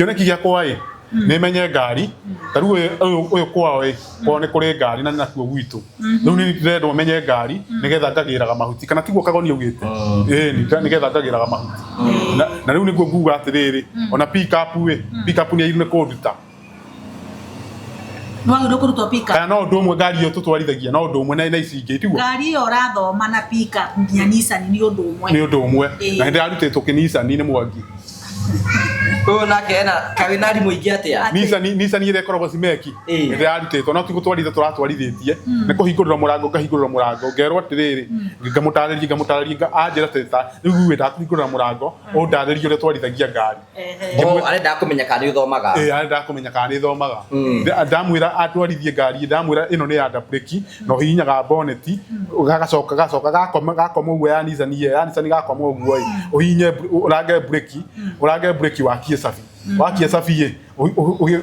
Kĩoneki gĩakwa ĩ nĩ menye ngari. Ta rĩu ũyũ kwao ĩ, kwao nĩ kũrĩ ngari na nakuo gwitũ. Rĩu nĩ ndĩrendwo menye ngari nĩgetha ngagĩraga mahuti, kana tiguo Kagoni augĩte? Ĩni, nĩgetha ngagĩraga mahuti. Na rĩu nĩguo nguga atĩrĩrĩ, ona pick up ĩ, pick up nĩ agĩrĩirwo nĩ kũnduta. Nĩ wagĩrĩirwo kũrutwo pick up. Kana no ũndũ ũmwe ngari ĩyo tũtwarithagia, no ũndũ ũmwe na ici ingĩ, tiguo? Ngari ĩyo ũrathoma na pick up nginya Nissan nĩ ũndũ ũmwe. Nĩ ũndũ ũmwe. Na nĩ ndĩrarutĩtwo kĩNissan nĩ Mwangi. Ũyũ nake ena kaĩ wĩna arimũ aingĩ atĩa? Nissan Nissan ĩrĩa ĩkoragwo Cimeki Ĩĩ. nĩ ndĩrarutĩtwo, no ti gũtwarithia tũratwarithĩtie, nĩ kũhingũrĩrwo mũrango ngahingũrĩrwo mũrango, ngerwo atĩrĩrĩ, ngamũtarĩria ngamũtarĩria, anjĩra atĩ ta rĩu ĩ ndakũhingũrĩra mũrango ũndarĩrie ũrĩa twarithagia ngari. Oh, arenda kũmenya kana nĩ ũthomaga. Ĩĩ, arenda kũmenya kana nĩ thomaga. Ndamwĩra atwarithie ngari, ndamwĩra ĩno nĩ ya breki na ũhihinyaga boneti, gagacoka gacoka gakoma gakoma ũguo ya Nissan ĩyo ya Nissan gakoma ũguo ĩ, ũhihinye ũrange breki, ũrange breki wakie cabi. Wakia cabi ĩ,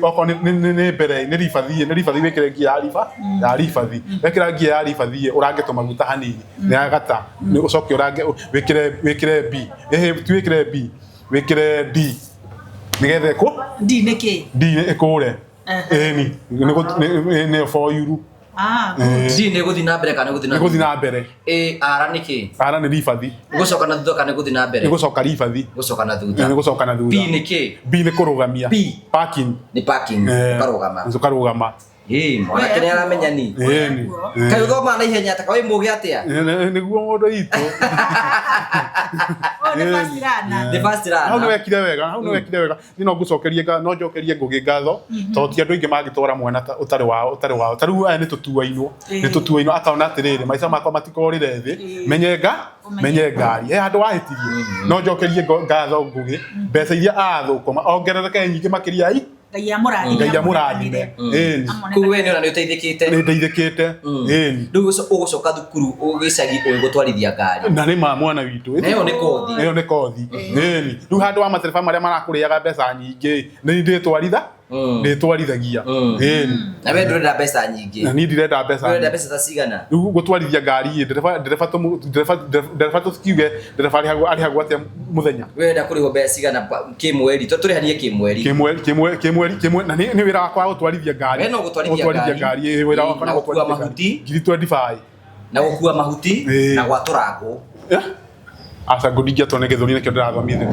okorwo nĩ mbere nĩ ribathi ĩ, nĩ ribathi wĩkĩre ngia ya riba ya ribathi. Wekĩra ngia ya ribathi ĩ, ũrange tũmaguta hanini nĩ yagata, ũcoke ũrange wĩkĩre wĩkĩre B. Ĩhĩ ti wĩkĩre B, wĩkĩre D nĩgetha ĩkũ D nĩ kĩ? D ĩkũre. Ĩni nĩyo boyuru. Ah, good. D nĩ gũthiĩ na mbere kana nĩ gũthiĩ na Nĩ gũthiĩ na mbere. A R nĩ kĩ? R nĩ ribathi. Nĩ gũcoka na thutha kana nĩ gũthiĩ na mbere? Nĩ gũcoka ribathi. Gũcoka na thutha. Nĩ gũcoka na thutha. P nĩ kĩ? B nĩ kũrũgamia. P. Parking. Nĩ parking. Ũkarũgama. Ũkarũgama. Ĩĩ, mwanake nĩ aramenya ni. Ĩni. Kaĩ ũthomaga na ihenya ta kaĩ wĩ mũgĩ atĩa? Nĩguo mũndũ witũ. Ũyũ nĩ fast learner. Nĩ fast learner. Hau nĩ wekire wega, hau nĩ wekire wega. Niĩ no ngũcokerie no njokerie Ngũgĩ ngatho, tondũ ti andũ aingĩ mangĩtwara mwana ũtarĩ wao, ũtarĩ wao. Ta rĩu aya nĩ tũtuainwo, nĩ tũtuainwo akona atĩrĩrĩ, maica makwa matikorĩre thĩ, menye nga, menye ngari. He handũ wahĩtirie. No njokerie ngatho Ngũgĩ, mbeca iria arathũkũma ongerereke nyingĩ makĩria i Ngai amũrathime. Ngai amũrathime. Ĩni. Koguo we nĩ ona nĩ ũteithĩkĩte. Nĩ ndeithĩkĩte. Ĩni. Rĩu ũgũcoka thukuru gĩcagi ũĩ gũtwarithia ngari. Na nĩ ma mwana witũ. Na ĩyo nĩ kothi. Ĩyo nĩ kothi. Ĩni. Rĩu handũ wa matereba marĩa marakũrĩaga mbeca nyingĩ, nĩ ndĩtwaritha ndĩtwarithagia. Ĩni. Na we ndũrenda mbeca nyingĩ. Na niĩ ndirenda mbeca. Ndũrenda mbeca ta cigana? Rĩu gũtwarithia ngari ĩ, ndereba ndereba tũmũ ndereba ndereba tũkiuge ndereba arĩhagwo arĩhagwo atĩa mũthenya? We ũrenda kũrĩhwo mbeca cigana kĩmweri? To tũrĩhanie kĩmweri. Kĩmweri kĩmweri kĩmweri kĩmweri na nĩ nĩ wĩra wakwa wa gũtwarithia ngari. We no gũtwarithia ngari. Ĩ, wĩra wakwa Na no gũkua gũtwarithia ngari. mahuti. 25,000. Na gũkua mahuti Ĩĩ. na gwatũra ngũ. Eh? Aca ngũ ndingĩatwo nĩ gĩthũri nĩkĩo ndĩrathomithia.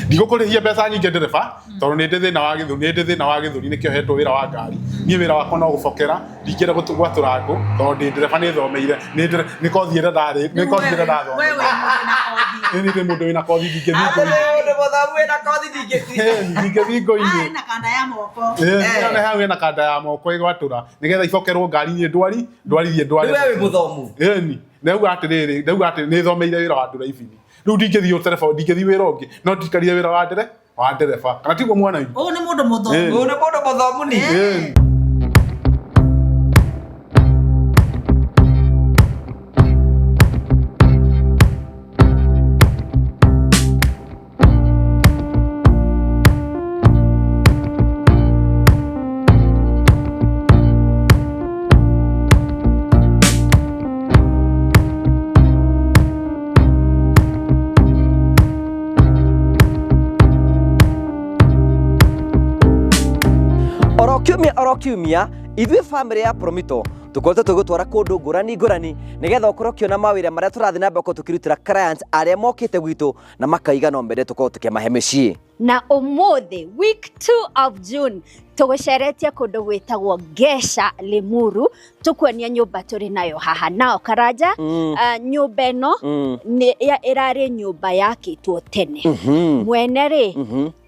Ndigũkũrĩhia mbeca nyingĩ ndereba tondũ nĩ ndĩ thĩna wa gĩthũri, nĩ ndĩ thĩna wa gĩthũri nĩkĩo hetwo wĩra wa ngari. Niĩ wĩra wakwa no gũbokera, ndingĩenda gwatũra ngũ tondũ ndĩ ndereba nĩ thomeire, nĩ ndere nĩ kothi ĩrĩa ndarĩ, nĩ kothi ĩrĩa We ndathomeire. wĩ mũndũ na kothi. Niĩ ndĩ mũndũ wĩna kothi ndingĩthiĩ ngũ-inĩ. Mũndũ mũthomu wĩna kothi ndingĩthiĩ. Ndingĩthiĩ ngũ-inĩ. Ah, ena kanda ya moko. Ĩĩ, hau hena kanda ya moko ĩgwatũra nĩgetha ibokerwo ngari-inĩ ndwari ndwarithie ndware. Rĩu we wĩ mũthomu. Ĩni, ndauga atĩrĩrĩ, ndauga atĩ nĩ thomeire wĩra wa ndũraibini. Rĩu ndingĩthiĩ ũtereba, ndingĩthiĩ wĩra ũngĩ, no ndikarire wĩra wa ndere, wa ndereba. Kana tiguo mwana witũ? Ũyũ nĩ mũndũ mũthomu. Ũyũ nĩ mũndũ mũthomu ni. Ĩni. Oro kiumia oro kiumia ithuĩ bamĩrĩ ya Promito tũkoretwo tũgĩgũtwara kũndũ ngũrani ngũrani nĩgetha ũkorwo ũkĩona mawĩra marĩa tũrathiĩ na mbere gũkorwo tũkĩrutĩra clients arĩa mokĩte gwitũ na makaiga no mende tũkorwo tũkĩmahe mĩciĩ. Na ũmũthĩ week 2 of June tũgũceretie kũndũ gwĩtagwo Gesha Limuru, tũkuonia nyũmba tũrĩ nayo haha. Nao Karanja, nyũmba ĩno nĩ ĩrarĩ nyũmba yakĩtwo tene. Mwene rĩ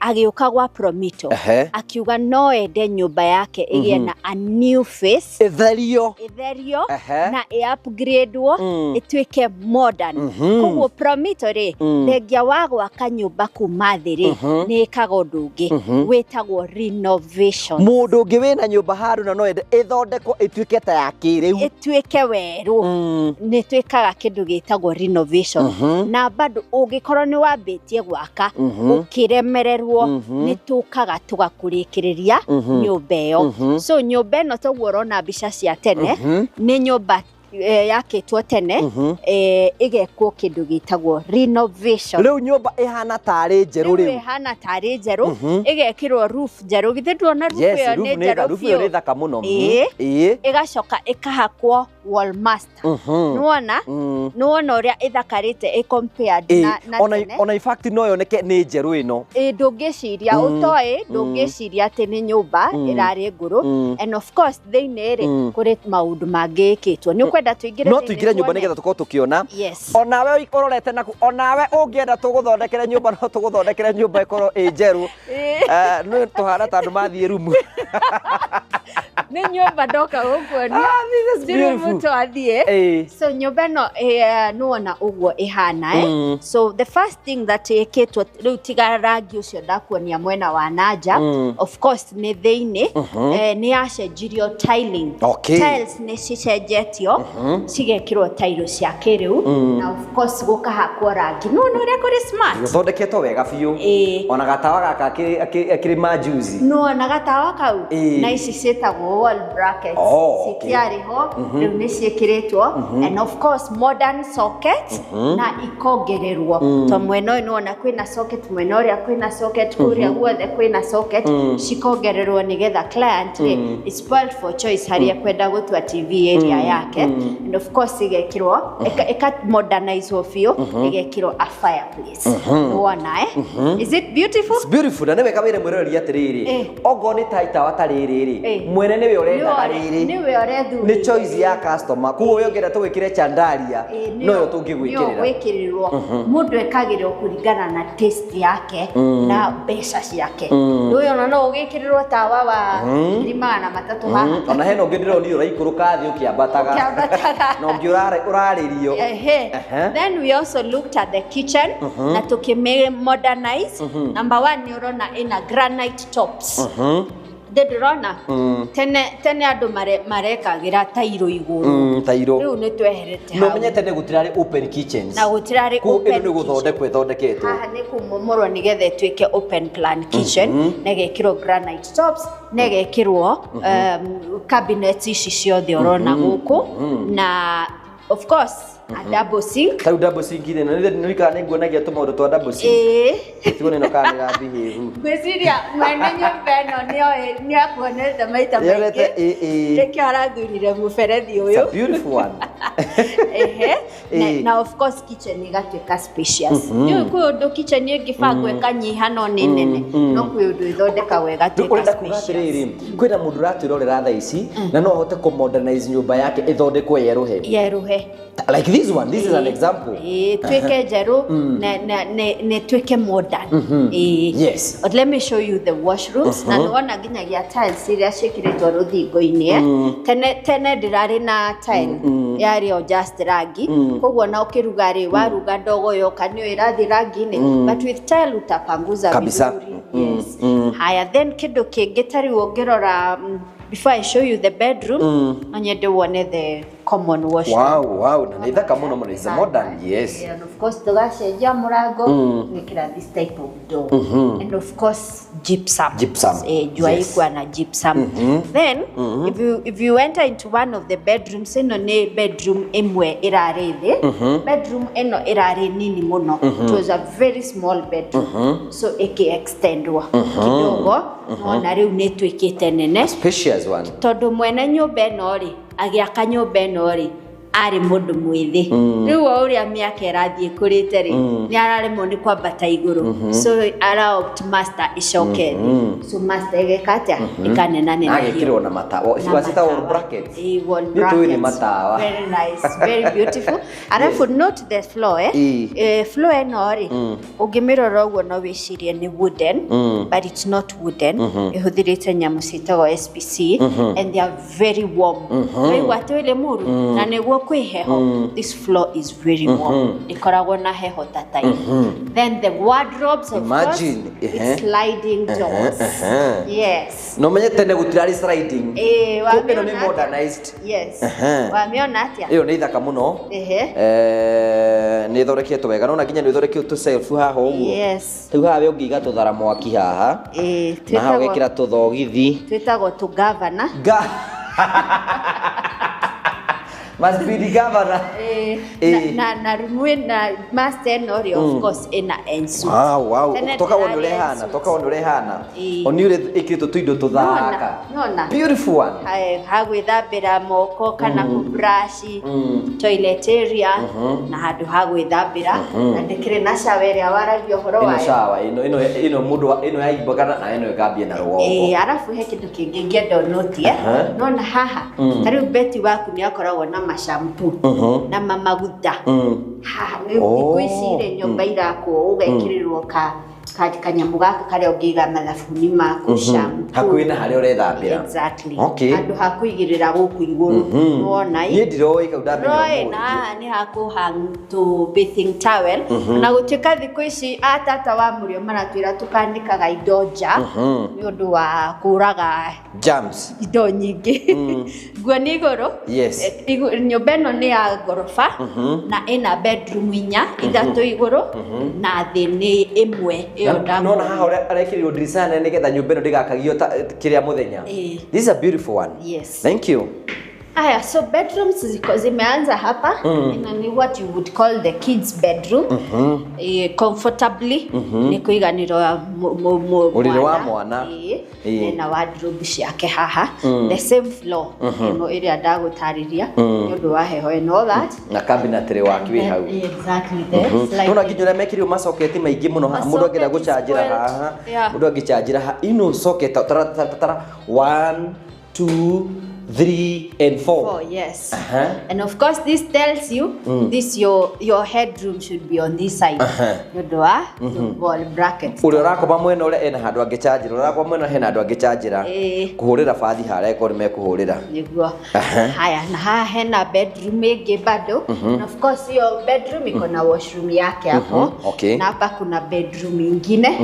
agĩũka gwa Promito akiuga no ende nyũmba yake ĩgĩe na a new face, Ĩtherio. Ĩtherio na ĩ-upgrade-wo ĩtuĩke modern. Koguo Promito rĩ, thengia wa gwaka nyũmba kuma thĩ rĩ, nĩ ĩkaga ũndũ ũngĩ wĩtagwo renovation. Mũndũ ũngĩ wĩna nyũmba handũ na no ende ĩthondekwo ĩtuĩke ta ya kĩrĩu, ĩtuĩke werũ, nĩ twĩkaga kĩndũ gĩtagwo renovation. Na bado ũngĩkorwo nĩ wambĩtie gwaka ũkĩremererwo, nĩ tũkaga tũgakũrĩkĩrĩria nyũmba ĩyo. So nyũmba ĩno toguo ũrona mbica cia tene, nĩ nyũmba Yakĩtwo tene, ĩgekwo kĩndũ gĩtagwo renovation. Rĩu nyũmba ĩhana tarĩ njerũ. Rĩu Rĩu ĩhana tarĩ njerũ, ĩgekĩrwo roof njerũ. Githĩ nduona roof Yes, ĩyo roof nĩ nĩ njerũ roof ĩyo biũ? nĩ thaka mũno. Ĩĩ. Ĩĩ. Ĩgacoka ĩkahakwo wall master. Nĩwona? Nĩwona ũrĩa ĩthakarĩte ĩ compared na Ona tene? ona in fact no yoneke nĩ njerũ ĩno. Ĩ, ndũngĩciria ũtoĩ, ndũngĩciria atĩ nĩ nyũmba ĩrarĩ ngũrũ. And of course thĩinĩ rĩ, kũrĩ maũndũ mangĩ ĩkĩtwo. Nĩ ũkwenda tũingĩre No thĩinĩ tũingĩre nyũmba tuone? nĩgetha tũkorwo tũkĩona. Yes. Onawe ũrorete naku, onawe ũngĩenda tũgũthondekere nyũmba, no tũgũthondekere nyũmba ĩkorwo ĩ njerũ. Nĩ tũhana ta andũ mathiĩ rumu. Nĩ nyũmba ndoka gũkuonia. Ah, this is Ti rumu beautiful. twathiĩ. Ĩĩ. So nyũmba ĩno nĩwona ũguo ĩhana, eh? So the first thing that ĩkĩtwo rĩu, tiga rangi ũcio ndakuonia mwena wa nanja, of course nĩ thĩinĩ, nĩ yacenjirio tiling. Tiles nĩ cicenjetio, cigekĩrwo tairo cia kĩrĩu, na of course gũkahakwo rangi. Nĩwona ũrĩa kũrĩ smart? Gũthondeketwo wega biũ. Ĩĩ. Ona gatawa gaka akĩrĩ majuzi. Nĩwona gatawa kau? Ĩĩ. Na ici ciĩtagwo wall brackets. Oh, okay. Citiarĩ ho, rĩu nĩ ciĩkĩrĩtwo, and of course modern socket na ikongererwo to mwena ũyũ. Nĩwona kwĩna socket mwena ũrĩa, kwĩna socket kũrĩa guothe, kwĩna socket cikongererwo nĩgetha client rĩ is spoiled for choice harĩa ekwenda gũtua TV area yake. And of course igekĩrwo, ĩka modernizwo biũ, ĩgekĩrwo a fireplace. Nĩwona, eh? Is it beautiful? It's beautiful, na nĩ wega wĩre mwĩroreri atĩrĩrĩ, ongorwo nĩ ta itawa ta rĩrĩ rĩ, mwene nĩwe ũrendaga rĩrĩ. Nĩwe ũrethurĩire. Nĩ choice ya customer, koguo we ũngĩenda tũgwĩkĩre chandaria, noyo tũngĩgwĩkĩrĩra. Gwĩkĩrĩrwo. Mũndũ ekagĩrwo kũringana na taste yake na mbeca ciake. Ũyũ ona no ũgĩkĩrĩrwo tawa wa 300,000 haha. Ona hena ũngĩ ndĩronire ũraikũrũka thĩ ũkĩambataga. Ũkĩambataga. Na ũngĩ ũrarĩrio. Ehe. Ehe. Then we also looked at the kitchen na tukime modernize. Number one, nĩ ũrona ĩna granite tops. Ndĩrona tene tene andũ marekagĩra tairo igũrũ. Tairo. Rĩu nĩ tweherete No hau. menye tene gũtirarĩ open kitchens. Na gũtirarĩ Koguo open ĩno nĩ kitchen. gũthondekwo ĩthondeketwo. Haha nĩ kũmomorwo nĩgetha ĩtuĩke open plan kitchen, na ĩgekĩrwo granite tops, na ĩgekĩrwo cabinets ici ciothe ũrona gũkũ, na of course a double sink. Tarĩu double sink rĩ, na nĩ kana nĩ nguonagia tũmaũndũ twa double sink. Ĩĩ. Tiguo nĩ ĩno kana nĩ ĩrabehave. Ngwĩciria mwene nyũmba ĩno nĩoĩ, nĩakuonete maita Nĩonete, maingĩ. ĩĩ, ĩĩ. Nĩkĩo arathurire mũberethi It's a ũyũ. beautiful one. Ehe. Na, Ĩĩ. na of course kitchen ĩgatuĩka spacious. Nĩũĩ kwĩ ũndũ kitchen ĩngĩbangwo ĩkanyiha no nĩ nene, no kwĩ ũndũ ĩthondekagwo Rĩu ĩgatuĩka ũrenda kuga spacious. atĩrĩrĩ, kwĩna mũndũ ũratwĩrorera thaa ici na no ahote kũ modernize nyũmba yake ĩthondekwo yerũhe Yerũhe. like this one. This is an example. Ĩĩ, tuĩke njerũ na ĩtuĩke modern. Ĩĩ. Yes. But let me show you the washrooms. Na nĩwona nginyagia tiles iria ciĩkĩrĩtwo rũthingo-inĩ, eh? Tene tene ndĩrarĩ na tile, yarĩ o just rangi. Koguo na ũkĩruga rĩ, waruga ndogo yoka nĩyo ĩrathiĩ rangi-inĩ, but with tile utapanguza Kabisa. vizuri. Yes. Haya, then kĩndũ kĩngĩ ta rĩu ũngĩrora, before I show you the bedroom, no nyende wone the common washroom. Wow, na nĩ thaka mũno mũno. It's a modern, yes. And of course tugacenjia mũrango, gwĩkĩra this type of door, and of course gypsum. Gypsum. Jua Yes. ikuwa na gypsum. Then if you enter into one of the bedrooms, ĩno nĩ bedroom ĩmwe ĩrarĩ thĩ. Bedroom ĩno ĩrarĩ nini mũno. It was a very small bedroom, so ĩkĩ extendwo kidogo, nona rĩu nĩ ĩtuĩkĩte nene. Spacious one. Tondũ mwene nyũmba ĩno rĩ, agĩaka nyũmba ĩno rĩ, arĩ mũndũ mwĩthĩ. Rĩu o ũrĩa mĩaka ĩrathiĩ ĩkũrĩte rĩ, nĩ araremwo nĩ kwambata igũrũ, so ara opt master ĩcoke thĩ. So master ĩgeka atĩa? Ĩkanenanenehio. Agekĩrwo na matawa. Na Wacita wall matawa. brackets. Ĩĩ, wall Nĩ tũĩ nĩ brackets. matawa. Very nice, very beautiful. Alafu note the floor, eh? Ĩĩ. Floor ĩno rĩ, ũngĩmĩrora ũguo no wĩcirie nĩ wooden, but it's not wooden. Ĩhũthĩrĩte nyamũ ciĩtagwo SPC, and they are very warm. Waigua atĩ wĩ mũru na nĩguo kwĩ heho, this floor is very warm, ĩkoragwo na heho ta tairo. Then the wardrobes, of Imagine, course, ehe. it's sliding doors. Yes. No menye tene gũtirarĩ sliding. Ĩĩ, Koguo ĩno nĩ wamĩona atĩa? modernized. Yes. Ehe. Wamĩona atĩa? Ĩyo nĩ thaka mũno. Nĩ ĩthondeketwo wega, nona nginya nĩ ĩthondeketwo tũ haha ũguo. Yes. Rĩu haha we ũngĩiga tũthara mwaki haha, Ĩĩ, na haha twĩtagwo ũgekĩra tũthogithi. Twĩtagwo tũgavana. Ga Ma speed governor. Na rumu ĩna master ĩno rĩ, of course ĩna ensuite. Wow. Tene Toka wone ndĩrarĩ ũrĩa ĩhana, ensuite. toka wone ũrĩa ĩhana. Ĩĩ. Oni ũrĩa ĩkĩrĩtwo tũindo tũthaka. Nona. Beautiful one. Ha gwĩthambĩra moko kana kũbrush, toilet area na handũ ha gwĩthambĩra, na ndĩkĩrĩ na shower ĩrĩa waragia ũhoro Ĩno wayo. shower, ĩno mũndũ ĩno yaimba kana na ĩno ĩkambia na rũgongo. Arabu he kĩndũ kĩngĩ ingĩenda ũnotie. Nona haha, ta rĩu Betty waku nĩ akoragwo na mashampoo na mamaguta. Haha nĩ thikũ ici rĩ, nyũmba irakwo ũgekĩrĩrwo ka kanyamũ gaka karĩa ũngĩiga mathabuni maku, shampoo. Hakuhĩ na harĩa ũrethambĩra. Exactly. Okay. Handũ ha kũigĩrĩra gũkũ igũrũ. Nĩwona Niĩ ndiroĩ kau ndamenya Roy ũmũthĩ. na haha nĩ hakũhang tũ bathing towel, na gũtuĩka thikũ ici atata wa mũrĩo maratwĩra tũkanĩkaga indo nja nĩ ũndũ wa kũraga Germs. indo nyingĩ. Nguo nĩ igũrũ. Yes. Nyũmba ĩno nĩ ya ngoroba na ĩna bedroom inya, ithatũ igũrũ na thĩ nĩ ĩmwe ĩyo. Nona haha ũrĩa arekĩrirwo ndirica nene nĩgetha nyũmba ĩno ndĩgakagio ta kĩrĩa mũthenya. This is a beautiful one. Yes. Thank you. Aya, so bedrooms ziko zimeanza hapa. Ina ni what you would call the kids bedroom. Comfortably nĩ kũiganĩrwo Ũrĩrĩ wa mwana. Ena wardrobe ciake haha, the same floor ĩno ĩrĩa ndagũtarĩria nĩ ũndũ wa heho and all that. Na cabinetry waki wĩ hau. Exactly, the sliding. Nona nginya ũrĩa mekĩrirwo macoketi maingĩ mũno haha, mũndũ angĩenda Masocket gũcanjĩra spoiled. haha, mũndũ angĩcanjĩra haha ino socket tara tara tara, 1 2 3 and 4. Four, yes. And of course, this tells you this your headroom should be on this side. Nĩ ũndũ wa wall brackets. Ũrĩa ũrakoma mwena ũrĩa ena handũ angĩcanjĩra, ũrĩa ũrakoma mwena hena handũ angĩcanjĩra. Kũhũrĩra bathi harĩa ĩkorwo nĩ mekũhũrĩra. Nĩguo. Haya, na haha hena bedroom ĩngĩ bado. Na of course hiyo bedroom iko na washroom yake hapo. Na hapa kuna bedroom ingine,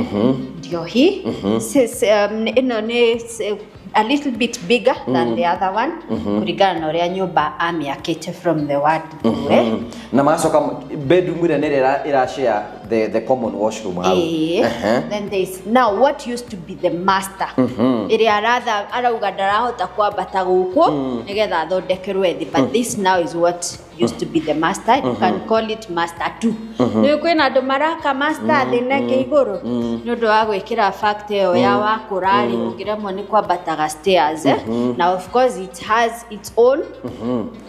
ndio hii. Ĩno nĩ a little bit bigger than the other one kũringana na ũrĩa nyũmba amĩakĩte from the word go, eh? Na magacoka bedroom ĩrĩa nĩ ĩrĩa ĩra share the common washroom hau. Then there is now what used to be the master ĩrĩa aratha arauga ndarahota kwambata gũkũ nĩgetha athondekerwo thĩ, but this now is what used to be the master. You can call it master two. Nĩ kwĩna andũ maraka master thĩ na ĩngĩ igũrũ nĩ ũndũ wa gwĩkĩra fact ĩyo ya wakũra rĩ, ũngĩremwo nĩ kwambataga stairs, eh? Na of course it has its own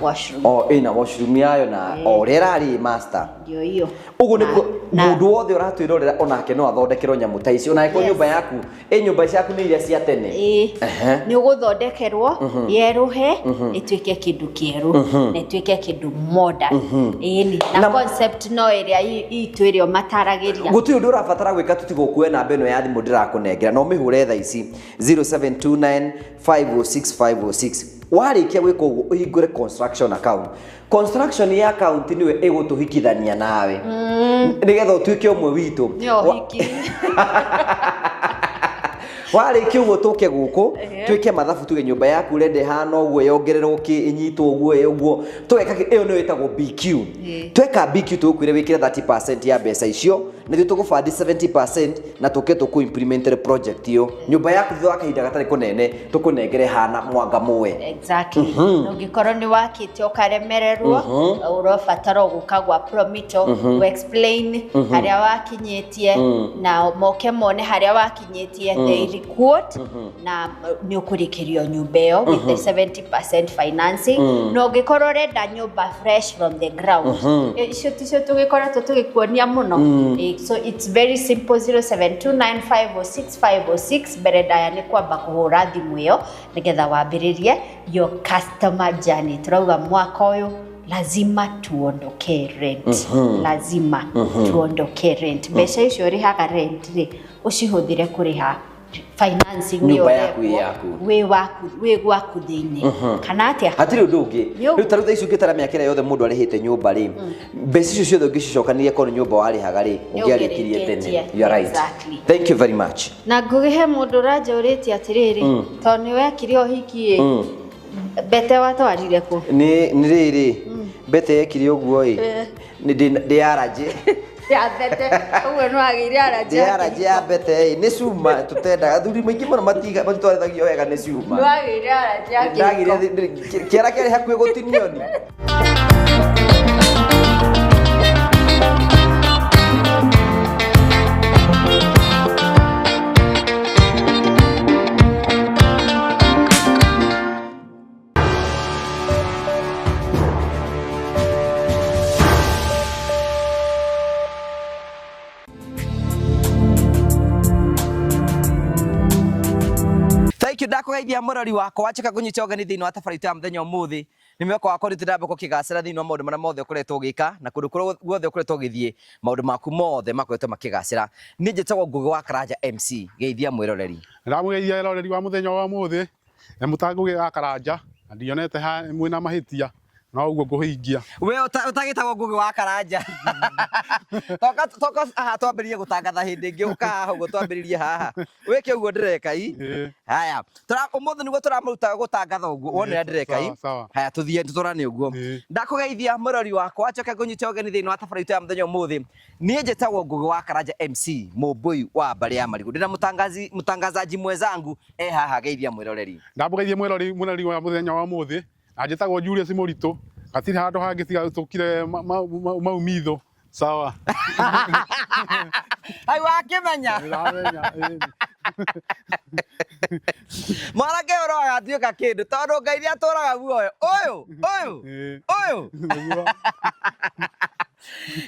washroom. O ĩna washroom yayo na o ũrĩa ĩrarĩ master. Ndio hiyo. Ũguo nĩguo Na- mũndũ wothe ũratwĩrorera onake no athondekerwo nyamũ ta ici, ona angĩkorwo nyũmba yaku ĩ nyũmba ciaku nĩ iria cia tene. Nĩ ũgũthondekerwo yerũhe, ĩtuĩke kĩndũ kĩerũ na ĩtuĩke kĩndũ modern. Ĩni na concept no ĩrĩa itũ ĩrĩa mataragĩria. Gũtirĩ ũndũ ũrabatara gwĩka tũtiga ũkue namba ĩno ya thimũ ndĩrakũnengera na ũmĩhũre thaa ici, 0729 506 506. Warĩkia gwĩka ũguo, ũhingũre construction account. Construction ya account nĩwe ĩgũtũhikithania nawe nĩgetha ũtuĩke ũmwe witũ. Nĩ ũhiki. Warĩkia ũguo, tũke gũkũ twĩke mathabu, tuge nyũmba yaku ũrenda ĩhana ũguo, yongererwo kĩ, ĩnyitwo ũguo, ĩ ũguo tũgeka ĩyo nĩyo ĩtagwo BQ. Tweka BQ, tũgũkwĩra wĩkĩre 30% ya mbeca icio, nĩthuĩ tũgũbandi 70% na tũke tũkũ implementere project ĩyo. Nyũmba yaku thutha wa kahinda gatarĩ kũnene tũkũnengere hana mwanga mũe. Exactly. Na ũngĩkorwo nĩ wakĩte ũkaremererwo, ũrabatara gũka gwa Promito explain harĩa wakinyĩtie na moke mone harĩa wakinyĩtie, they requote na nĩ ũkũrĩkĩrio nyũmba ĩyo with the 70% financing. Na ũngĩkorwo ũrenda nyũmba fresh from the ground, icio ticio tũgĩkoretwo tũgĩkuonia mũno. So it's very simple, 0729506506. Mbere ndaya nĩ kwamba kũhũra thimũ ĩyo nĩgetha wambĩrĩrie your customer journey. Tũrauga mwaka ũyũ lazima tuondokee rent, lazima tuondokee rent. Mbeca icio ũrĩhaga rent rĩ, ũcihũthĩre kũrĩha financing ĩyo. Nyũmba yaku ĩ ũrekwo, yaku. Wĩ waku, wĩ gwaku thĩinĩ kana atĩa? Hatirĩ ũndũ ũngĩ. Nĩ ũguo. Rĩu ta rĩu thaa ici ũngĩtara mĩaka ĩrĩa yothe mũndũ arĩhĩte nyũmba rĩ, mbeca icio ciothe ũngĩcicokanĩria korwo nĩ nyũmba warĩhaga rĩ, Nĩ ũngĩarĩkirie tene. ũngĩrĩkĩtie. You are right. Exactly. Thank you very much. Na ngũgĩhe mũndũ ũranjũrĩtie atĩrĩrĩ, tondũ nĩ wekire ũhiki ĩ, mbete watwarire kũ? Nĩ rĩrĩ mbete yekire ũguo ĩ, nĩ ndĩ arajĩ. Ya mbete ũguo nĩ wagĩire arajĩ. Ndĩ arajĩ ya mbete ĩ, nĩ cuma tũtendaga athuri maingĩ mũno matitwarithagio wega nĩ cuma. Nĩ wagĩire arajĩ ya Ndagire kĩhiko. kĩara kĩarĩ hakuhĩ gũtinio ni. Thank you ndakũgeithia mũrori wakwa wacoka kũnyita ũgeni thĩinĩ wa tabarĩra itũ ya mũthenya ũmũthĩ. Nĩ mwĩhoko wakwa rĩu ndamba kũkĩgacĩra thĩinĩ wa maũndũ marĩa mothe ũkoretwo ũgĩka na kũndũ kũrĩa guothe ũkoretwo ũgĩthiĩ maũndũ maku mothe makoretwo makĩgacĩra. Niĩ njĩtagwo Ngũgĩ wa Karanja MC. Geithia mwĩroreri. Ndamũgeithia eroreri wa mũthenya wa ũmũthĩ nĩ mũtangũgĩ wa Karanja na ndionete mwĩna mahĩtia no ũguo ngũhingia. We ũtagĩtagwo Ngũgĩ wa Karanja. Toka toka haha twambĩrĩrie gũtangatha hĩndĩ ĩngĩ ũka haha ũguo twambĩrĩrie haha. Wĩke ũguo ndĩreka i. Haya, ũmũthĩ nĩguo tũramũruta gũtangatha ũguo wone ũrĩa ndĩreka i. Haya tũthiĩ tũtwarane ũguo. Ndakũgeithia mũrori wakwa njoke ngũnyite ũgeni thĩinĩ wa tabarĩra itũ ya mũthenya ũmũthĩ. Niĩ njĩtagwo Ngũgĩ wa Karanja MC, mũmbũi wa mbarĩ ya marigũ. Ndĩna mũtangazaji mwenzangu e haha geithia mwĩroreri. Ndamũgeithia mwĩroreri wa mũthenya wa ũmũthĩ na njĩtagwo Julius Mũritũ gatirĩ handũ hangĩ tiga tũkire maumitho. Sawa. Ai wakĩmenya. Nĩndamenya. Mwanake ũyũ no agatuĩka kĩndũ tondũ Ngai nĩatũraga muoyo. Ũyũ ũyũ ũyũ.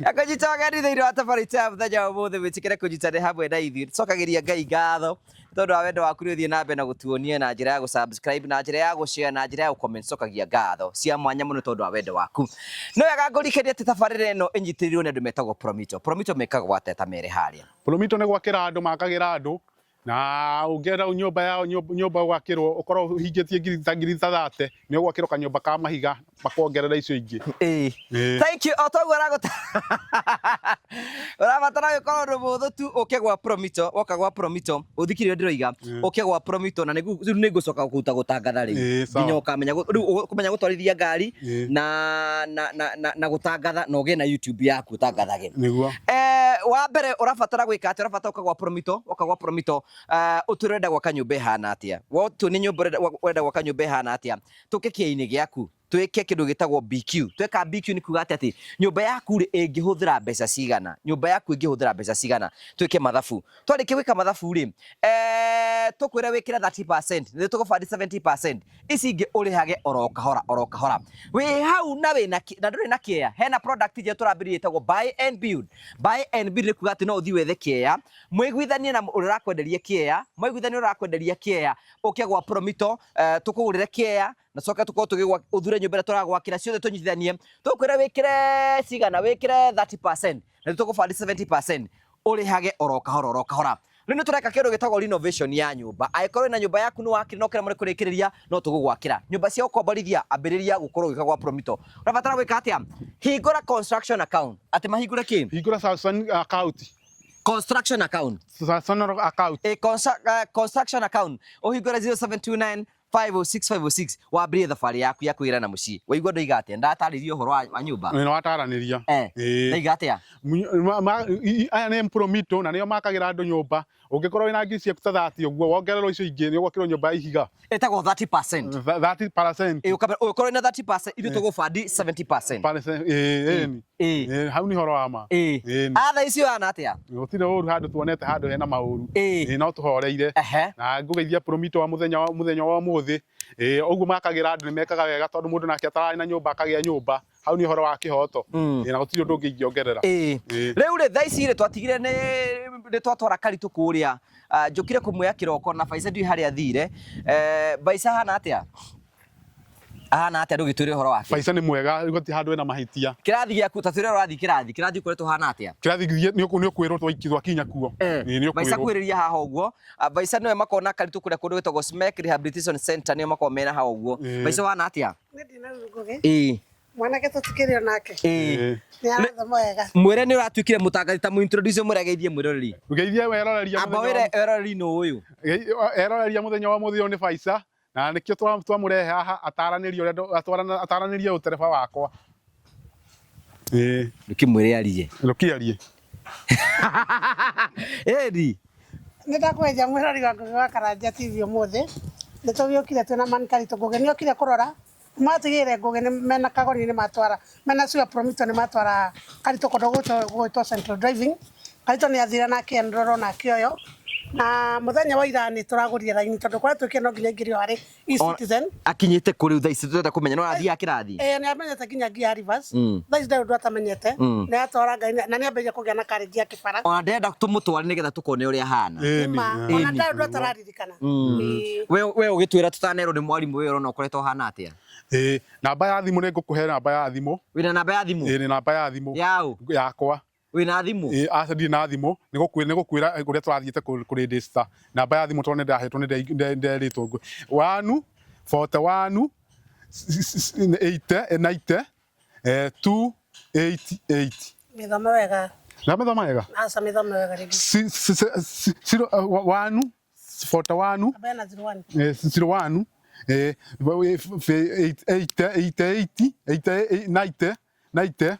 Akũnyita ũgeni thĩinĩ wa tabarĩra ya mũthenya wa ũmũthĩ wĩtĩkĩre kũnyitanĩra hamwe na ithuĩ. Tũcokagĩria Ngai ngatho tondũ wa wendo waku nĩ ũthiĩ na mbere na gũtuonia na njĩra ya gũ-subscribe na njĩra ya gũ-share na njĩra ya gũ-comment. Cokagia ngatho cia mwanya mũno tondũ wa wendo waku. No wega ngũrikĩrie atĩ tabarĩra ĩno ĩnyitĩrĩirwo nĩ andũ metagwo Promito. Promito mekagwo atĩa ta mere harĩa? Promito nĩ gwakĩra andũ makagĩra andũ na ũngĩenda nyũmba yao nyũmba ũgakĩrwo ũkorwo ũhingĩtie ngiri ta 30 nĩ ũgwakĩrwo kanyũmba ka mahiga makongerera icio ingĩ. Thank you. O toguo ũrabatara gũkorwo ũndũ mũhũthũ tu ũke gwa Promito, woka gwa Promito ũthikĩrĩrie ndĩroiga ũke gwa Promito na rĩu nĩngũcoka gũkũruta gũtangatha rĩu nginya ũkamenya rĩu ũkũmenya gũtwarithia ngari na na na na gũtangatha na ũgĩe na YouTube yaku ũtangathage. Nĩguo. Wa mbere ũrabatara gwĩka atĩa? Ũrabatara ũka gwa Promito, woka gwa Promito ũtwĩre ũrenda gwaka nyũmba ĩhana atĩa. Wotue nĩ nyũmba ũrenda gwaka nyũmba ĩhana atĩa, tũke kĩea-inĩ gĩaku twĩke kĩndũ gĩtagwo BQ. Tweka BQ nĩ kuga atĩ nyũmba yaku rĩ ĩngĩhũthĩra mbeca cigana, nyũmba yaku ĩngĩhũthĩra mbeca cigana, twĩke mathabu. Twarĩkia gwĩka mathabu rĩ, tũkwĩre wĩkĩre 30%, nĩ tũgũbandi 70%, ici ingĩ ũrĩhage oro kahora oro kahora. Wĩ hau na wĩna na ndũrĩ na kĩea, hena product njerũ tũrambĩrĩria ĩtagwo buy and build. Buy and build nĩ kuga atĩ no ũthiĩ wethe kĩea, mwĩguithanie na ũrĩa ũrakwenderia kĩea, mwaiguithania ũrĩa ũrakwenderia kĩea, ũke gwa Promito, tũkũgũrĩre kĩea na coka tukorwo tũgĩgwa ũthure nyũmba ĩrĩa tũragwakĩra ciothe tũnyitithanie, tũkwĩre wĩkĩre cigana, wĩkĩre 30% na tũkũbandi 70% ũrĩhage oro kahora oro kahora. Rĩu nĩ tũreka kĩndũ gĩtagwo renovation ya nyũmba. Angĩkorwo wĩna nyũmba yaku nĩ wakire no kĩremwo nĩ kũrĩkĩrĩria no tũgũgwakĩra. Nyũmba cia gũkomborithia ambĩrĩria gũkorwo ũgĩka gwa Promito. Ũrabatara gwĩka atĩa? Hingũra construction account. Atĩ mahingũre kĩ? Hingũra construction account. Construction account. Construction account. Construction account. Ũhingũre 0729 506 506 wambĩrĩrie thabarĩ yaku ya kwĩgĩra na mũciĩ. Waigua ndoiga atĩa? Ndatarĩria ũhoro wa nyũmba. Nĩ wataranĩria. Ndoiga atĩa? Aya nĩ Promito na nĩo makagĩra andũ nyũmba. Ũngĩkorwo wĩna ngiri ciaku ta 30 ũguo wongererwo icio ingĩ nĩ ũgwakĩrwo nyũmba ya ihiga. Ĩtagwo 30%. 30%. Ũngĩkorwo wĩna 30% ithuĩ tũgũbandi 70%. Hau nĩ ũhoro wa ma. Thaa ici ũhana atĩa? Gũtirĩ ũru handũ tuonete handũ hena maũru. No tũhoreire. Na ngũgeithia Promito wa mũthenya wa ũmũthĩ. Ũguo makagĩra andũ nĩ mekaga wega tondũ mũndũ nake atararĩ na nyũmba akagĩa nyũmba. Hau nĩ ũhoro wa kĩhoto. Na gũtirĩ ũndũ ũngĩ ingĩongerera. Rĩu rĩ thaa ici rĩ twatigire nĩ twatwara Karitũ kũrĩa. Njũkire kũmuoya kĩroko na Baica ndiũĩ harĩa athire. Baica ahana atĩa? Ahana atĩa ndũgĩtwĩre ũhoro wake? Baica nĩ mwega, gũtirĩ handũ ena mahĩtia. Kĩrathi gĩaku ta twĩre ũrathiĩ kĩrathi, kĩrathi ũkoretwo ũhana atĩa? Kĩrathi nĩ ũkwĩrwo twakinya kuo. Baica kwĩrĩria haha ũguo. Baica nĩwe makoragwo na Karitũ kũrĩa kũndũ gwĩtagwo SMEC Rehabilitation Center nĩo makoragwo mena haha ũguo. Baica ũhana atĩa? Niĩ ndina Ngũgĩ. Mwanake tũtikĩrĩ onake. Nĩ arathoma wega. Mwĩre nĩ ũratuĩkire mũtangathi ta mũintroduce mwĩre ageithie mwĩroreri. Ngeithie weroreria. Amba wĩre eroreri nũ ũyũ. Eroreria mũthenya wa ũmũthĩ ũyũ nĩ Baica na nĩkĩo twamũrehe haha ataranĩrie ũrĩa ataranĩrie ũtereba wakwa. Ndũkĩmwĩre arie. Ndũkĩarie. Ĩni. Nĩ ndakwenja mwĩrori wa Ngũgĩ wa Karanja TV ũmũthĩ. Nĩ tũgĩũkire twĩna Man Karitũ. Ngũgĩ nĩ okire kũrora. Matigĩire Ngũgĩ nĩ mena Kagoni nĩ matwara mena Sua Promito nĩ matwara Karitũ kũndũ gwĩtwo Central Driving. Karitũ nĩ athire na akĩenrorwo na akĩoywo. Na muthenya wa ira nĩ tũragũrire raini tondũ kũrĩa twĩkire no nginya ingĩrio harĩ eCitizen. Akinyĩte kũ rĩu thaa ici tũrenda kũmenya no arathiaga kĩrathi? Ĩĩ nĩ amenyete nginya nginya reverse. Thaa ici ndarĩ ũndũ atamenyete. Nĩ atwara ngari na nĩ ambĩrĩria kũgĩa na courage ya kĩbara. Ona ndĩrenda tũmũtware nĩgetha tũkone ũrĩa ahana. Ĩni. Ma, ona ndarĩ ũndũ atararirikana. Ĩĩ. We ũgĩtwĩra tũtanerwo nĩ mwarimũ wĩ ũrona ũkoretwo ũhana atĩa? Ĩĩ, namba ya thimũ nĩ ngũkũhe namba ya thimũ. Wĩna namba ya thimũ? Ĩĩ, nĩ namba ya thimũ. Yaũ? Yakwa. Wĩna thimũ? Ĩĩ, aca ndirĩ na thimũ, nĩ gũkwĩra ũrĩa tũrathiĩte kũrĩndĩsta. Namba ya thimũ tondũ nĩ ndahetwo nĩ nderĩtwo. 1 41 80 90 2 8 8. Mĩthome wega. Na mĩthoma wega? Aca mĩthome wega rĩngĩ. 0 1 41 Namba ĩna 01. 01 8 8 8 90 90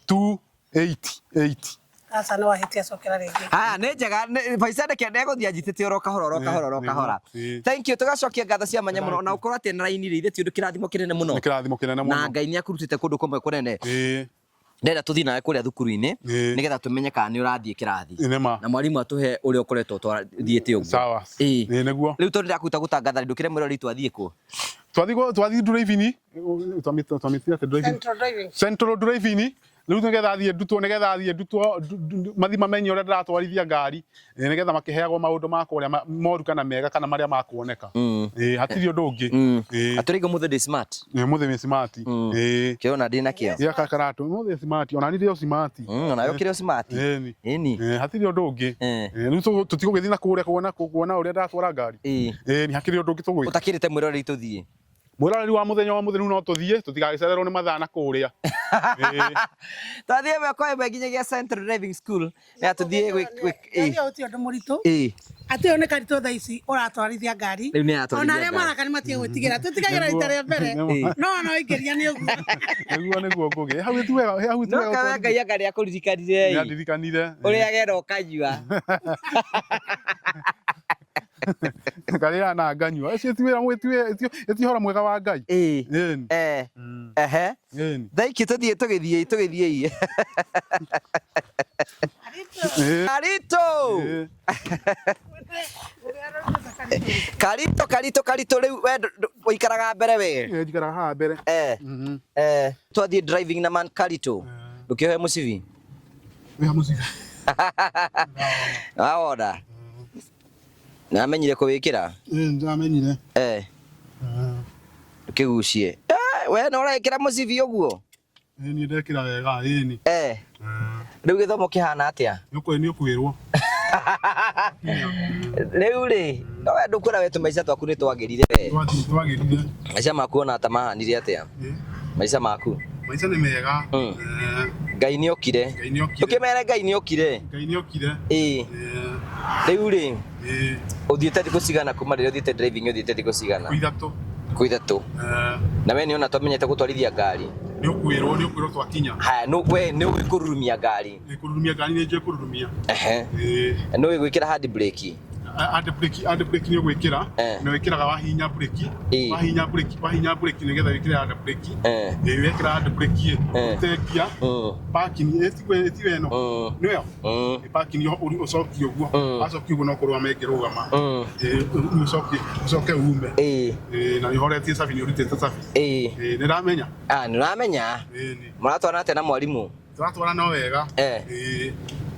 2 8 8. Aca nĩ wahĩtia cokera rĩngĩ. Haya nĩ njega Faiza ndeke ndegũthiĩ anjitĩte oro kahora oro kahora oro kahora. Thank you tũgacokia ngatho cia mwanya mũno na ũkorwo atĩ na raini rĩ ithe ti ũndũ kĩrathimo kĩnene mũno. Nĩ kĩrathimo kĩnene Na mũno. Ngai nĩ akurutĩte kũndũ kũmwe kũnene. Ĩĩ. Ndĩrenda tũthiĩ nawe kũrĩa thukuru-inĩ Ĩĩ. nĩgetha tũmenye kana nĩ ũrathiĩ kĩrathi. Nĩ ma. Na mwarimũ atũhe ũrĩa ũkoretwo ũthiĩte ũguo. Sawa. Ĩĩ. Ĩĩ nĩguo. Rĩu tondũ ndĩrakuta gũtangatha rĩ ndũkĩre mwĩroreri twathiĩ kũ? Twathiĩ driving twamĩtire atĩ driving. Central driving. Central driving rĩu nĩgetha thiĩ ndutwo nĩgetha thiĩ ndutwo mathi mamenye ũrĩa ndĩratwarithia ngari nĩgetha makĩheagwo maũndũ ma kũrĩa moru kana mega kana marĩa makuoneka. Ĩĩ hatirĩ ũndũ ũngĩ. Ĩĩ. Atũrĩga ũmũthĩ ndĩ smart. Ĩĩ mũthĩ wĩ smart. Ĩĩ. Kĩrona ndĩ nakĩo. Gĩa kakaratũ mũthĩ smart ona niĩ ndĩ o smart. Ona we ũkĩrĩ o smart. Ĩni. Ĩni. Ĩĩ hatirĩ ũndũ ũngĩ. Ĩĩ. Rĩu tũtigũgĩthiĩ na kũrĩa kuona ũrĩa ndĩratwara ngari. Ĩĩ. Ĩĩ nĩ hakĩrĩ ũndũ ũngĩ tũgwĩka. Ũtakĩrĩte mwĩroreri tũthiĩ. Mwĩroreri wa mũthenya wa mũthenya rĩu no tũthiĩ tũtigagĩcererwo nĩ mathaa na kũrĩa. Ĩĩ. Twathiĩ ĩmwe kwa ĩmwe nginyagia Central Driving School na tũthiĩ ĩĩ. Ũcio ti ũndũ mũritũ. Ĩĩ. Atĩ ũyũ nĩ karitũ thaa ici ũratwarithia ngari. Rĩu nĩ aratwarithia Ona arĩa ngari. maraka nĩ matige gwĩtigĩra. Tũtigagĩra rita rĩa mbere. Nĩguo. No ona waingĩria nĩ ũguo. Nĩguo nĩguo ngũgĩ. Hau ti wega hau ti No wega. kawe Ngai anga nĩakũririkanire ĩ. Nĩandirikanire. Ũrĩa gera ũkanyua. Ngarĩa na nganyua. Ũcio ti wĩra ti ũhoro mwega wa Ngai. Ĩĩ. Ĩni. Eh. Ehe. Ĩni. Thank you tũthiĩ tũgĩthiĩ tũgĩthiĩ. Ĩĩ. Karito. Ĩĩ. Karito karito karito rĩu we ũikaraga mbere we. Ĩĩ, njikaraga haha mbere. Eh. Eh. Twathiĩ driving na man Karito. Ndũkĩohe mũcibi. Wĩ mũcibi. Wawona. Nĩwamenyire kũwĩkĩra? Ĩĩ ndamenyire. Eh. Ndũkĩgucie. Eh, we no ũrekĩra mũcibi ũguo? Ĩĩ niĩ ndekĩra wega ĩni. Eh. Rĩu gĩthomo kĩhana atĩa? Nĩ ũkwĩrwo. Rĩu rĩ, no we ndũkuona we tũmaica twaku nĩ twagĩrire we. Twathiĩ twagĩrire. Maica maku ona ta mahanire atĩa? Ĩĩ. Maica maku. Maica nĩ mega. Ngai nĩ okire. Ngai nĩ okire. Ũkĩmere Ngai nĩ okire. Ngai nĩ okire. Ĩĩ. Rĩu rĩ, Ĩĩ. ũthiĩte thikũ cigana kuma rĩrĩa ũthiĩte driving ũthiĩte thikũ cigana? Thikũ ithatũ. Thikũ ithatũ. Na we nĩ ona twamenyete gũtwarithia ngari. Nĩ ũkwĩrwo nĩ ũkwĩrwo twakinya. Haya, no we nĩ ũĩ kũrurumia ngari. Ĩĩ kũrurumia ngari nĩ njũĩ kũrurumia. Ehe. Ĩĩ. Nĩ ũĩ gwĩkĩra hand brake. Hand brake hand brake nĩ ũgwĩkĩra. Eh. Na wĩkĩraga wahihinya brake. Ĩĩ. Wahihinya brake wahihinya brake nĩgetha wĩkĩre hand brake. Eh. Ĩĩ wekĩra hand brake ĩ. Eh. Ũrute gear. Parking ĩ ti we ĩno. Nĩyo. Mm. Parking ũcokie ũguo. Wacokia ũguo no kũrũgama ĩngĩrũgama. Ĩĩ ũcokie ũcoke ume. Ĩĩ. Ĩĩ na nĩũhoretie cabi nĩ ũrutĩte cabi. Ĩĩ. Ĩĩ nĩndamenya. Ah, nĩ ũramenya. Ĩĩ nĩ. Mũratwarana atĩa na mwarimũ? Tũratwarana no wega. Eh. Ĩĩ.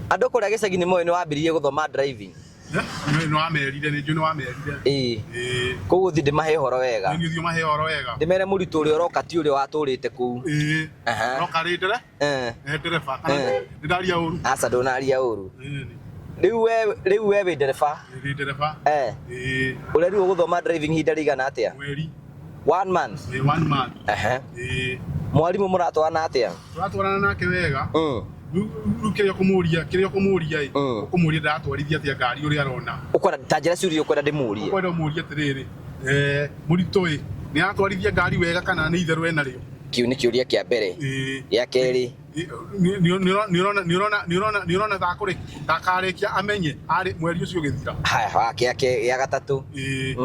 Andũ kũrĩa gĩcagi nĩ moĩ nĩ wambĩrĩirie gũthoma driving. Nĩ wamerire nĩ njũĩ nĩ wamerire. Ĩĩ. Ĩĩ. Koguo thiĩ ndĩmahe ũhoro wega. Nĩ ũthiĩ ũmahe ũhoro wega. Ndĩmere mũrutwo ũrĩa ũroka ti ũrĩa watũrĩte kũu. Ĩĩ. Aha. Roka rĩ ndere? Eh. Eh ndereba. Kana nĩ ndaria ũru? Aca ndũnaria ũru. Ĩĩ. Rĩu we wĩ ndereba? Ndĩ ndereba. Eh. Ĩĩ. Ũrerirwo gũthoma driving ihinda rĩigana atĩa? Mweri. 1 month. Ĩĩ 1 month. Ehe. Ĩĩ. Mwarimũ mũratwarana atĩa? Tũratwarana nake wega. Rĩu kĩrĩa ũkũmũria kĩrĩa ũkũmũria ĩ ũkũmũria ndaratwarithia atĩa ngari ũrĩa arona. Ũkwenda ta njĩra ciũria ũkwenda ndĩmũrie. Ũkwenda ũmũrie atĩrĩrĩ mũritũ ĩ nĩ aratwarithia ngari wega kana nĩ itherũ ena rĩo? Kĩu nĩ kĩũria kĩa mbere. Ĩĩ. Gĩa kerĩ. Nĩ ũrona takarĩkia amenye arĩ mweri ũcio ũgĩthira. Haya, wa gĩa gatatũ. Ĩĩ.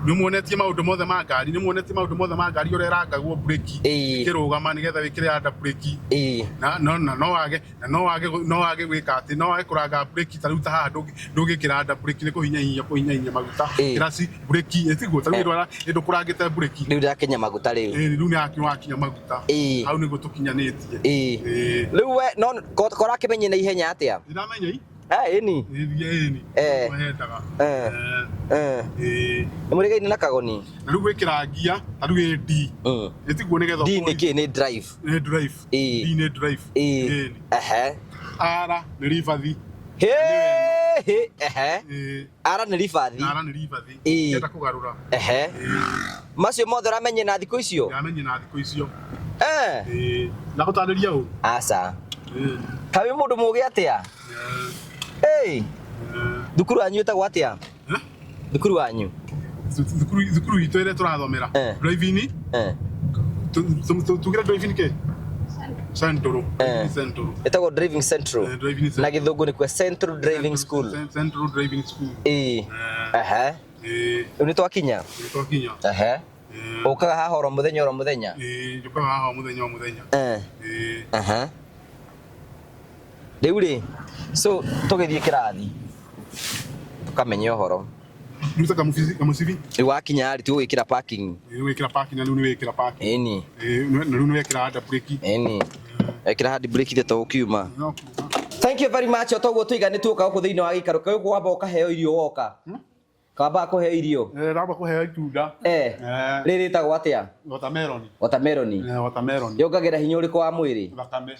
Nĩ muonetie maũndũ mothe ma ngari, nĩ muonetie maũndũ mothe ma ngari ũrĩa ĩrangagwo breki Ĩĩ. ĩkĩrũgama nĩgetha wĩkĩre under breki. Ĩĩ. Na no na no wage na no wage no wage gwĩka atĩ no wage kũranga breki ta rĩu ta haha ndũngĩkĩra under breki nĩ kũhinya hinya maguta. Ĩĩ. Kĩraci breki ĩtiguo ta rĩu ĩndũ ĩndũkũrangĩte breki. Rĩu ndakinya maguta rĩu. Ĩĩ rĩu nĩ wakinya maguta. Ĩĩ. Hau nĩguo tũkinyanĩtie. Ĩĩ. Ĩĩ. Rĩu we no korakĩmenye na ihenya atĩa? Ndĩramenya i. Eh, ĩni. Ĩĩ ĩni. Eh. Hendaga. Eh. Eh. Ĩĩ. Nĩ mũrĩgaine na kagoni? Na rĩu gwĩkĩra ngia ta rĩu ĩ D. Ĩtiguo nĩgetha D nĩ kĩ? Nĩ drive. Nĩ drive. Ĩĩ. D nĩ drive. Ĩĩ. Ĩni. Ehe. R nĩ ribathi. Hĩ, hĩ, ehe. Ĩĩ. Ara nĩ ribathi. R nĩ ribathi. Ĩĩ. Kenda kũgarũra. Ehe. Ĩĩ. Macio mothe ũramenye na thikũ icio? Ndamenye na thikũ icio. Eh. Ĩĩ. Ndagũtarĩria ũru. Aca. Ĩĩ. Ka wĩ mũndũ mũgĩ atĩa? Ĩĩ. Ĩĩ. Thukuru wanyu ĩtagwo atĩa? Eh? Thukuru wanyu? Thukuru itũ ĩrĩa tũrathomera. Eh. Driving. Eh. Tugire driving kĩ? Central. Eh. Central. Ĩtagwo Driving Central. Eh, Driving Na gĩthũngũ nĩ kuo Central Driving School. Central Driving School. Ĩĩ. Eh. Ehe. Ĩĩ. Rĩu nĩ twakinya? Nĩ twakinya. Ehe. Ĩĩ. Ũkaga haha oro mũthenya oro mũthenya? Ĩĩ, njũkaga haha o mũthenya o mũthenya. Eh. Ĩĩ. Aha. Rĩu rĩ, so tũgĩthiĩ kĩrathi tũkamenye ũhoro. Rĩu ta kamũcibi. Rĩu wakinya rĩ, tũgwĩkĩra parking. Ĩĩ, wĩkĩra parking na rĩu nĩ wĩkĩra parking. Ĩni. Ĩĩ, na rĩu nĩ wekĩra under brake. Ĩni. Ekĩra hand brake ithe tũgũkiuma. No kuga. Thank you very much. O toguo tũiga nĩ tuoka gũkũ thĩinĩ wa gĩikaro kĩu wamba ũkaheo irio woka. Kawambaga kũheo irio. Eh, ndamba kũheo itunda. Eh. Eh. Rĩrĩ rĩtagwo atĩa? Watermelon. Watermelon. Eh, watermelon. Yongagĩra hinya ũrĩkũ wa mwĩrĩ? Thakame.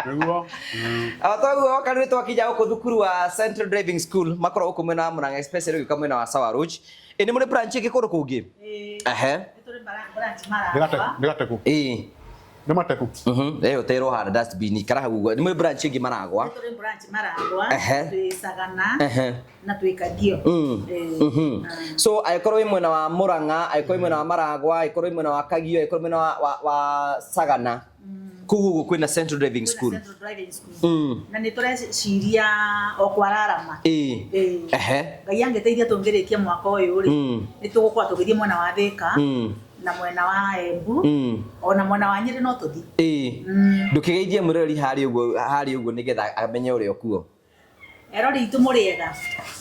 Nĩguo. O toguo woka nĩ twakinya gũkũ thukuru wa Central Driving School makoragwo gũkũ mwena wa Murang'a especially ũgĩũka mwena wa Sawa Road. Ĩ nĩ mũrĩ branch ĩngĩ kũndũ kũngĩ? Ĩĩ. Ehe. Nĩ tũrĩ branch Maragwa. Nĩ gateku. Ĩĩ. Nĩ mateku. Mhm. Ĩyo ũterwo handũ dustbin ikara hau ũguo. Nĩ mũrĩ branch ĩngĩ Maragwa. Nĩ tũrĩ branch Maragwa. Ehe. Twĩ Sagana. Ehe. Na twĩ Kagio. Mm. Ĩĩ. Mhm. So angĩkorwo wĩ mwena wa Murang'a, angĩkorwo wĩ mwena wa Maragwa, angĩkorwo wĩ mwena wa Kagio, angĩkorwo wĩ mwena wa Sagana. Kũu ũguo kwĩna Central Driving Kwĩna School. Central Driving School. Mm. Na nĩ tũreciria o kwararama. Ĩĩ. Ĩĩ. Ehe. Ngai angĩteithia tũngĩrĩkia mwaka ũyũ rĩ, Mm. nĩ tũgũkorwo tũgĩthiĩ mwena wa Thĩka Mm. na mwena wa Embu Mm. ona mwena wa Nyĩrĩ no tũthiĩ. Ĩĩ. Ndũkĩgeithie mwĩroreri harĩa ũguo harĩa ũguo nĩgetha amenye ũrĩa ũkuo. Erori itũ mũrĩega,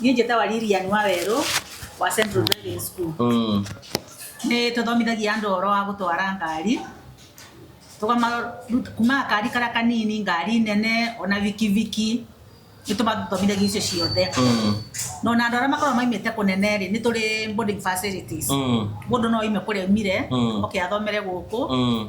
niĩ njĩtagwo Lilian Wawerũ wa Central Driving School. Mm. Nĩ tũthomithagia andũ ũhoro wa gũtwara ngari tũkamaruta kuma ngari karĩa kanini ngari nene ona bikibiki nĩ tũmathomithagia icio ciothe. No na andũ arĩa makoragwo maimĩte kũnene rĩ, nĩ tũrĩ boarding facilities. Mm. Mũndũ no oime kũrĩa aumire Mm. oke athomere gũkũ Mm.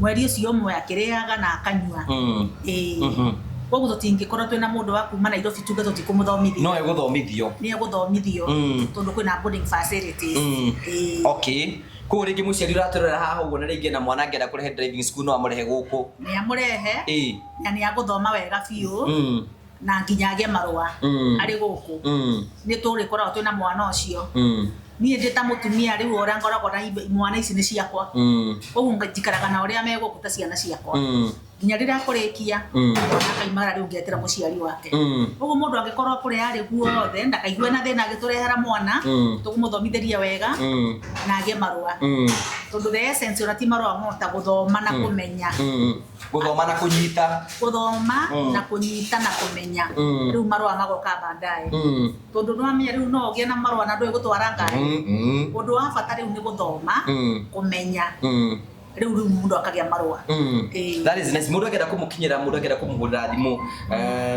mweri ũcio ũmwe akĩrĩaga na akanyua. Mm. Ĩĩ. Mhm. Koguo tũtingĩkorwo twĩna mũndũ wa kuma Nairobi tuge tũtikũmũthomithia. No egũthomithio. Nĩ egũthomithio Mm. tondũ kwĩna boarding facilities. Mm. Ĩĩ. Okay. Koguo rĩngĩ mũciari ũratũrora haha ũguo na rĩngĩ na mwana angĩenda kũrehe driving school no amũrehe gũkũ. Nĩ amũrehe Ĩĩ. na nĩ agũthoma wega biũ Mm. na nginya agĩe marũa Mm. arĩ gũkũ. Mm. Nĩ tũrĩkoragwo twĩna mwana ũcio. Mm. Niĩ ndĩ ta mũtumia rĩu ũrĩa ngoragwo na mwana ici nĩ ciakwa. Mm. Koguo njikaraga na ũrĩa me gũkũ ta ciana ciakwa. Mm. Nginya rĩrĩa akũrĩkia Mm. akaimagara rĩu ngetĩra mũciari wake. Mm. Koguo mũndũ angĩkorwo kũrĩa arĩ guothe ndakaigue na thĩna agĩtũrehera mwana Mm. tũkũmũthomithĩria wega Mm. na agĩe marũa. Mm. Tondũ the essence ona ti marũa mũno ta gũthoma na kũmenya. Mm. Gũthoma na kũnyita. Gũthoma Mm. na kũnyita na kũmenya. Mm. Rĩu marũa magoka baadaye. Mm. Tondũ nĩwamenya rĩu no ũgĩe na marũa na ndũĩ gũtwara ngari. Mm. Mm. Ũndũ wa bata rĩu nĩ gũthoma, Mm. kũmenya. Mm. Rĩu rĩu mũndũ akagĩa marũa. Mm. Ĩĩ. That is nice. Mũndũ angĩenda kũmũkinyĩra, mũndũ angĩenda kũmũhũrĩra thimũ,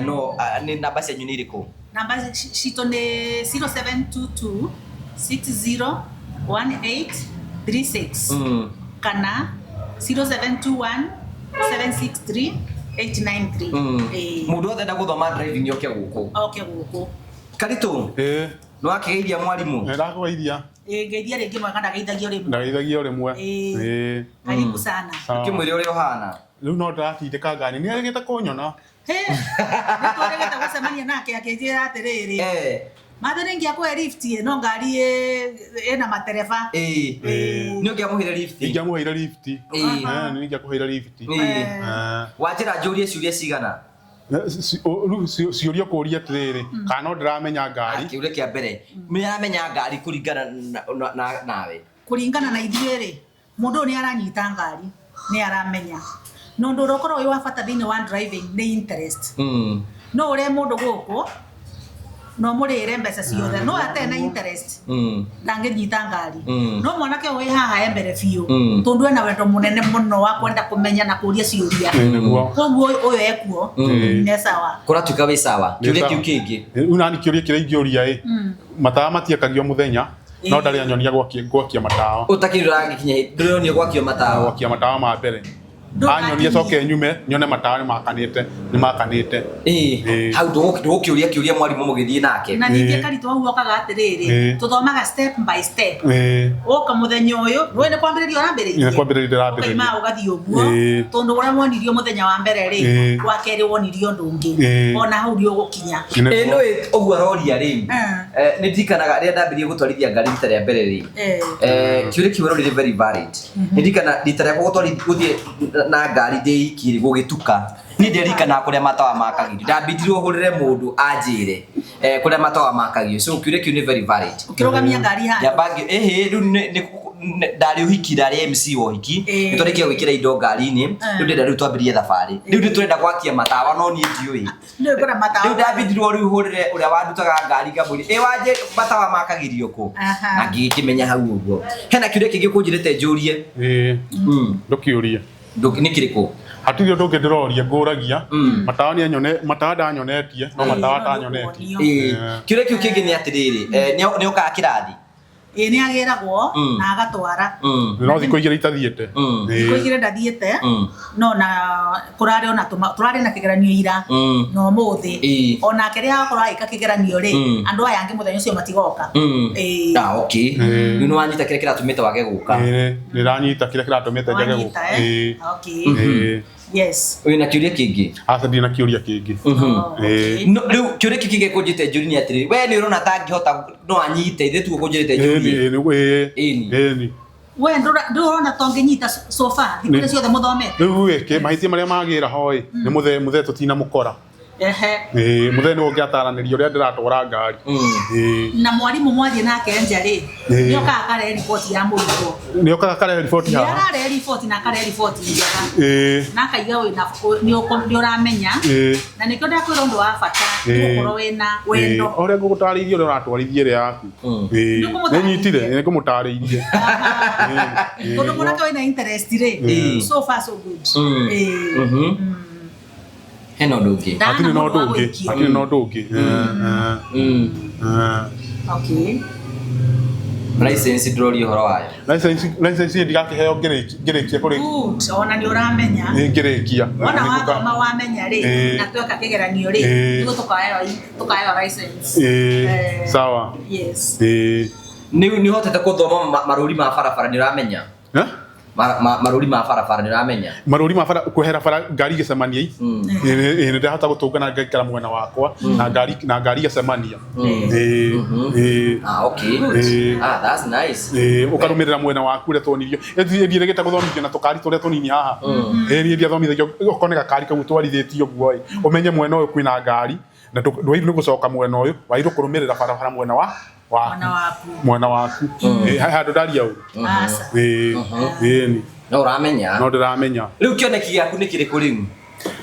no nĩ namba cianyu nĩ irĩkũ? Namba citũ nĩ 0722 60 1836 Mm. kana 0721 763 893. Mm. Ĩĩ. Mũndũ wothe enda gũthoma driving oke gũkũ. Oke gũkũ. Karitũ, Ĩĩ. nĩ wakĩgeithia mwarimũ? Nĩ ndakũgeithia. Ĩĩ, ngeithia rĩngĩ mwega ndageithagio rĩmwe. Ndageithagio rĩmwe. Ĩĩ. Ĩĩ. Karibu sana. Sawa. Ũkĩmwĩre ũrĩa ũhana. Rĩu no ndĩratindĩka ngari. Nĩ arĩgĩte kũnyona. Hĩ, nĩ tũrĩgĩte gũcemania nake akĩnjĩra atĩrĩrĩ, Eh. Mathe nĩ ingĩakũhe lift ĩno ngari ĩna matereba. Ĩĩ. Ĩĩ. Nĩ ũngĩamũheire lift? Ingĩamũheire lift. Ĩĩ. Eh, nĩ ingĩakũheire lift. Ĩĩ. Eh. Wanjĩra njũrie ciũria cigana? Rĩu ciũria kũria atĩrĩrĩ, kana no ndĩramenya ngari. Kĩũria kĩa mbere, nĩ aramenya ngari kũringana nawe? Kũringana na ithuĩ rĩ, mũndũ ũyũ nĩ aranyita ngari, nĩ aramenya. Na ũndũ ũrĩa ũkoragwo wĩ wa bata thĩinĩ wa driving nĩ interest. No ũrĩe mũndũ gũkũ no mũrĩre mbeca ciothe, no atarĩ na interest ndangĩnyita ngari. No mwanake ũyũ wĩ haha e mbere biũ, tondũ ena wendo mũnene mũno wa kwenda kũmenya na kũria ciũria. Nĩguo. Koguo ũyũ ekuo nĩ sawa. Kũratuĩka wĩ sawa. Kĩũria kĩu kĩngĩ. Rĩu nani kĩũria kĩrĩa ingĩũria ĩ, matawa matiakagio mũthenya, no ndarĩ anyonia gwakia matawa. Ũtakĩrĩ ũragĩkinya ndũronio gwakio matawa. Gwakia matawa ma mbere. Anyonia coke nyume nyone matawa nĩmakanĩte, nĩmakanĩte. Ĩĩ, hau ndũgũkĩũria kĩũria mwarimũ mũgĩthiĩ nake. Na ningĩ Karitũ hau okaga atĩrĩrĩ, tũthomaga step by step. Woka mũthenya ũyũ, we nĩ kwambĩrĩria ũrambĩrĩirie? Nĩ kwambĩrĩria ndĩrambĩrĩria. Ũkaima ũgathiĩ ũguo, tondũ ũrĩa wonirio mũthenya wa mbere rĩ, wa kerĩ wonirio ũndũ ũngĩ. Ona hau nĩ ũgũkinya. Ĩĩ, nĩũĩ ũguo aroria rĩ, nĩ ndirikanaga rĩrĩa ndambĩrĩirie gũtwarithia ngari rita rĩa mbere rĩ, kĩũria kĩu aroririe very valid. Nĩ ndirikana rita rĩakwa gũthiĩ na ngari ndĩ iki rĩ, gũgĩtuka. Niĩ ndirikanaga kũrĩa matawa makagio. Ndambindirwo hũrĩre mũndũ anjĩre kũrĩa matawa makagio. So kĩũria kĩu nĩ very valid. Ũkĩrũgamia ngari handũ. Njamba ĩhĩ, rĩu ndarĩ ũhiki, ndarĩ MC wa ũhiki. Nĩ twarĩkia gwĩkĩra indo ngari-inĩ. Rĩu ndĩrenda rĩu twambĩrĩrie thabarĩ. Rĩu nĩ tũrenda gwakia matawa no niĩ ndiũĩ. Rĩu ndambindirwo rĩu hũrĩre ũrĩa wandutaga ngari ngamũria, ĩ wanje matawa makagĩrio kũ? Na ngĩgĩkĩmenya hau ũguo. Hena kĩũria kĩngĩ ũkũnjĩrĩte njũrie? Ĩĩ. Ndũkĩũrie. Nĩ kĩrĩkũ? Hatirĩ ũndũ ũngĩ ndĩroria, ngũragia. Matawa nĩ anyone, matawa ndanyonetie, no matawa atanyonetie. Kĩũria kĩu kĩngĩ nĩ atĩrĩrĩ, nĩ okaga kĩrathi? Ĩĩ, nĩ agĩragwo na agatwara. No thikũ igĩrĩ itathiĩte. Thikũ igĩrĩ ndathiĩte, no na kũrarĩ ona tũrarĩ na kĩgeranio ira na ũmũthĩ. Onake rĩrĩa agakorwo agĩka kĩgeranio rĩ, andũ aya angĩ mũthenya ũcio matigoka. Ah, okay. Rĩu nĩ wanyita kĩrĩa kĩratũmĩte wage gũka. Ĩĩ, nĩndanyita kĩrĩa kĩratũmĩte njage gũka. Okay. Yes. Wĩna kĩũria kĩngĩ? Aca, ndirĩ na kĩũria kĩngĩ. Rĩu kĩũria kĩu kĩngĩ kũnjĩte njũri nĩ atĩrĩrĩ, we nĩ ũrona ta angĩhota no anyite, ithuĩ tiguo kũnjĩrĩte njũri. Ĩni. We ndũrona ta ũngĩnyita so far, thikũ iria ciothe mũthomete? Rĩu ĩ, mahĩtia marĩa magĩra ho ĩ, nĩ mũthee, mũthee tũtinamũkora. Mũthee nĩwe ũngĩataranĩria ũrĩa ndĩratwara ngari. Na mwarimũ mwathiĩ nake nja rĩ, nĩ okaga akarehe riboti ya mũrutwo. Nĩ okaga akarehe riboti haha. Nĩ ararehe riboti na akarehe riboti njega. Na akaiga wĩna, nĩ ũramenya. Na nĩkĩo ndakwĩra ũndũ wa bata, nĩ gũkorwo wĩna wendo. O ũrĩa ngũgũtarĩirie ũrĩa ũratwarithia ĩrĩa yaku. Nĩnyitire, nĩ ngũmũtarĩirie. Tondũ mwanake wĩna interest rĩ, so far so good. Hena ũndũ ũngĩ? Hatirĩ na ũndũ ũngĩ, hatirĩ na ũndũ ũngĩ. Okay. License ndũroria ũhoro wayo? License ndigakĩheo ngĩrĩkia kũrĩ. Good, ona nĩ ũramenya. Ngĩrĩkia. Wona wathoma wamenya rĩ, na tweka kĩgeranio rĩ, nĩguo tũkaheo license. Sawa. Yes. Nĩ ũhotete gũthoma marũri ma barabara, nĩ ũramenya? Marũri ma barabara nĩ ũramenya? Marũri ma bara, kwehera bara ngari igĩcemania. Nĩ ndahota gũtũngana ngaikara mwena wakwa na ngari, na ngari igĩcemania. Ah, okay. Ah, that's nice. Ũkarũmĩrĩra mwena waku ũrĩa tuonirio. Ĩthiĩ rĩgĩte gũthomithio na tũkari tũrĩa tũnini haha. Ĩĩ, ndiathomithagio, ũkone gakari kau twarithĩtio ũguo ĩ, ũmenye mwena ũyũ kwĩna ngari na ndwagĩrĩirwo nĩ gũcoka mwena ũyũ, wagĩrĩirwo kũrũmĩrĩra barabara mwena wa waku. Mwena waku. Handũ ndaria ũru. Ĩĩ. No ũramenya. No ndĩramenya. Rĩu kĩoneki gĩaku nĩ kĩrĩkũ rĩu?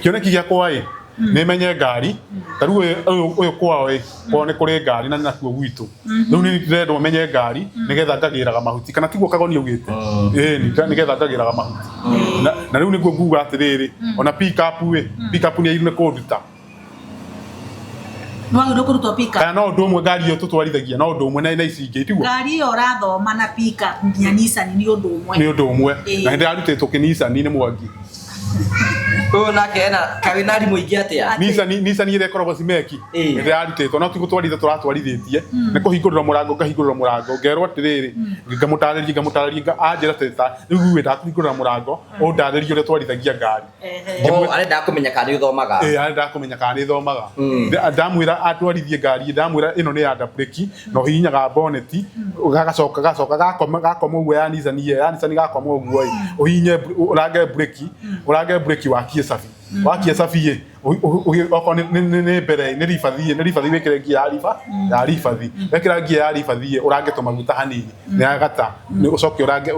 Kĩoneki gĩakwa ĩ, nĩ menye ngari. Ta rĩu ũyũ kwao ĩ, kwao nĩ kũrĩ ngari na nakuo gwitũ. Rĩu nĩ ndĩrendwo menye ngari nĩgetha ngagĩraga mahuti. Kana tiguo Kagoni augĩte? Ĩĩ, nĩgetha ngagĩraga mahuti. Na rĩu nĩguo nguga atĩrĩrĩ, ona pick up ĩ, pick up nĩ agĩrĩirwo nĩ kũnduta. Nĩwagĩrĩirwo kũrutwo pick up. Kana no ũndũ ũmwe ngari ĩyo tũtwarithagia, no ũndũ ũmwe na ici ingĩ, tiguo? Ngari ĩyo ũrathoma na pick up nginya Nissan nĩ ũndũ ũmwe. Nĩ ũndũ ũmwe. Na nĩ ndĩrarutĩtwo kĩNissan nĩ Mwangi. Ũyũ nake ena kawĩ na arimũ aingĩ atĩa? Nissan ĩrĩa ĩkoragwo Cimeki, nĩ ndĩrarutĩtwo, no ti gũtwarithia tũratwarithĩtie, nĩ kũhingũrĩrwo mũrango, ngahingũrĩrwo mũrango, ngerwo atĩrĩrĩ, ngamũtarĩria, anjĩra atĩ rĩu ndakũhingũrĩra mũrango, ũndarĩrie ũrĩa twarithagia ngari. Arenda kũmenya kana nĩ ũthomaga. Ĩĩ, arenda kũmenya kana nĩ thomaga. Ndamwĩra atwarithie ngari, ndamwĩra ĩno nĩ ya breki, na ũhihinyaga boneti, gagacoka gacoka gakoma gakoma ũguo ya Nissan, ya Nissan gakoma ũguo ĩ, ũhihinye ũrange breki, ũrange breki wakie cabi. Wakia cabi ĩ, okorwo nĩ mbere nĩ ribathi ĩ, nĩ ribathi wĩkĩre ngia ya riba ya ribathi. Wekĩra ngia ya ribathi ĩ, ũrange tũmaguta hanini nĩ yagata, nĩ ũcoke ũrange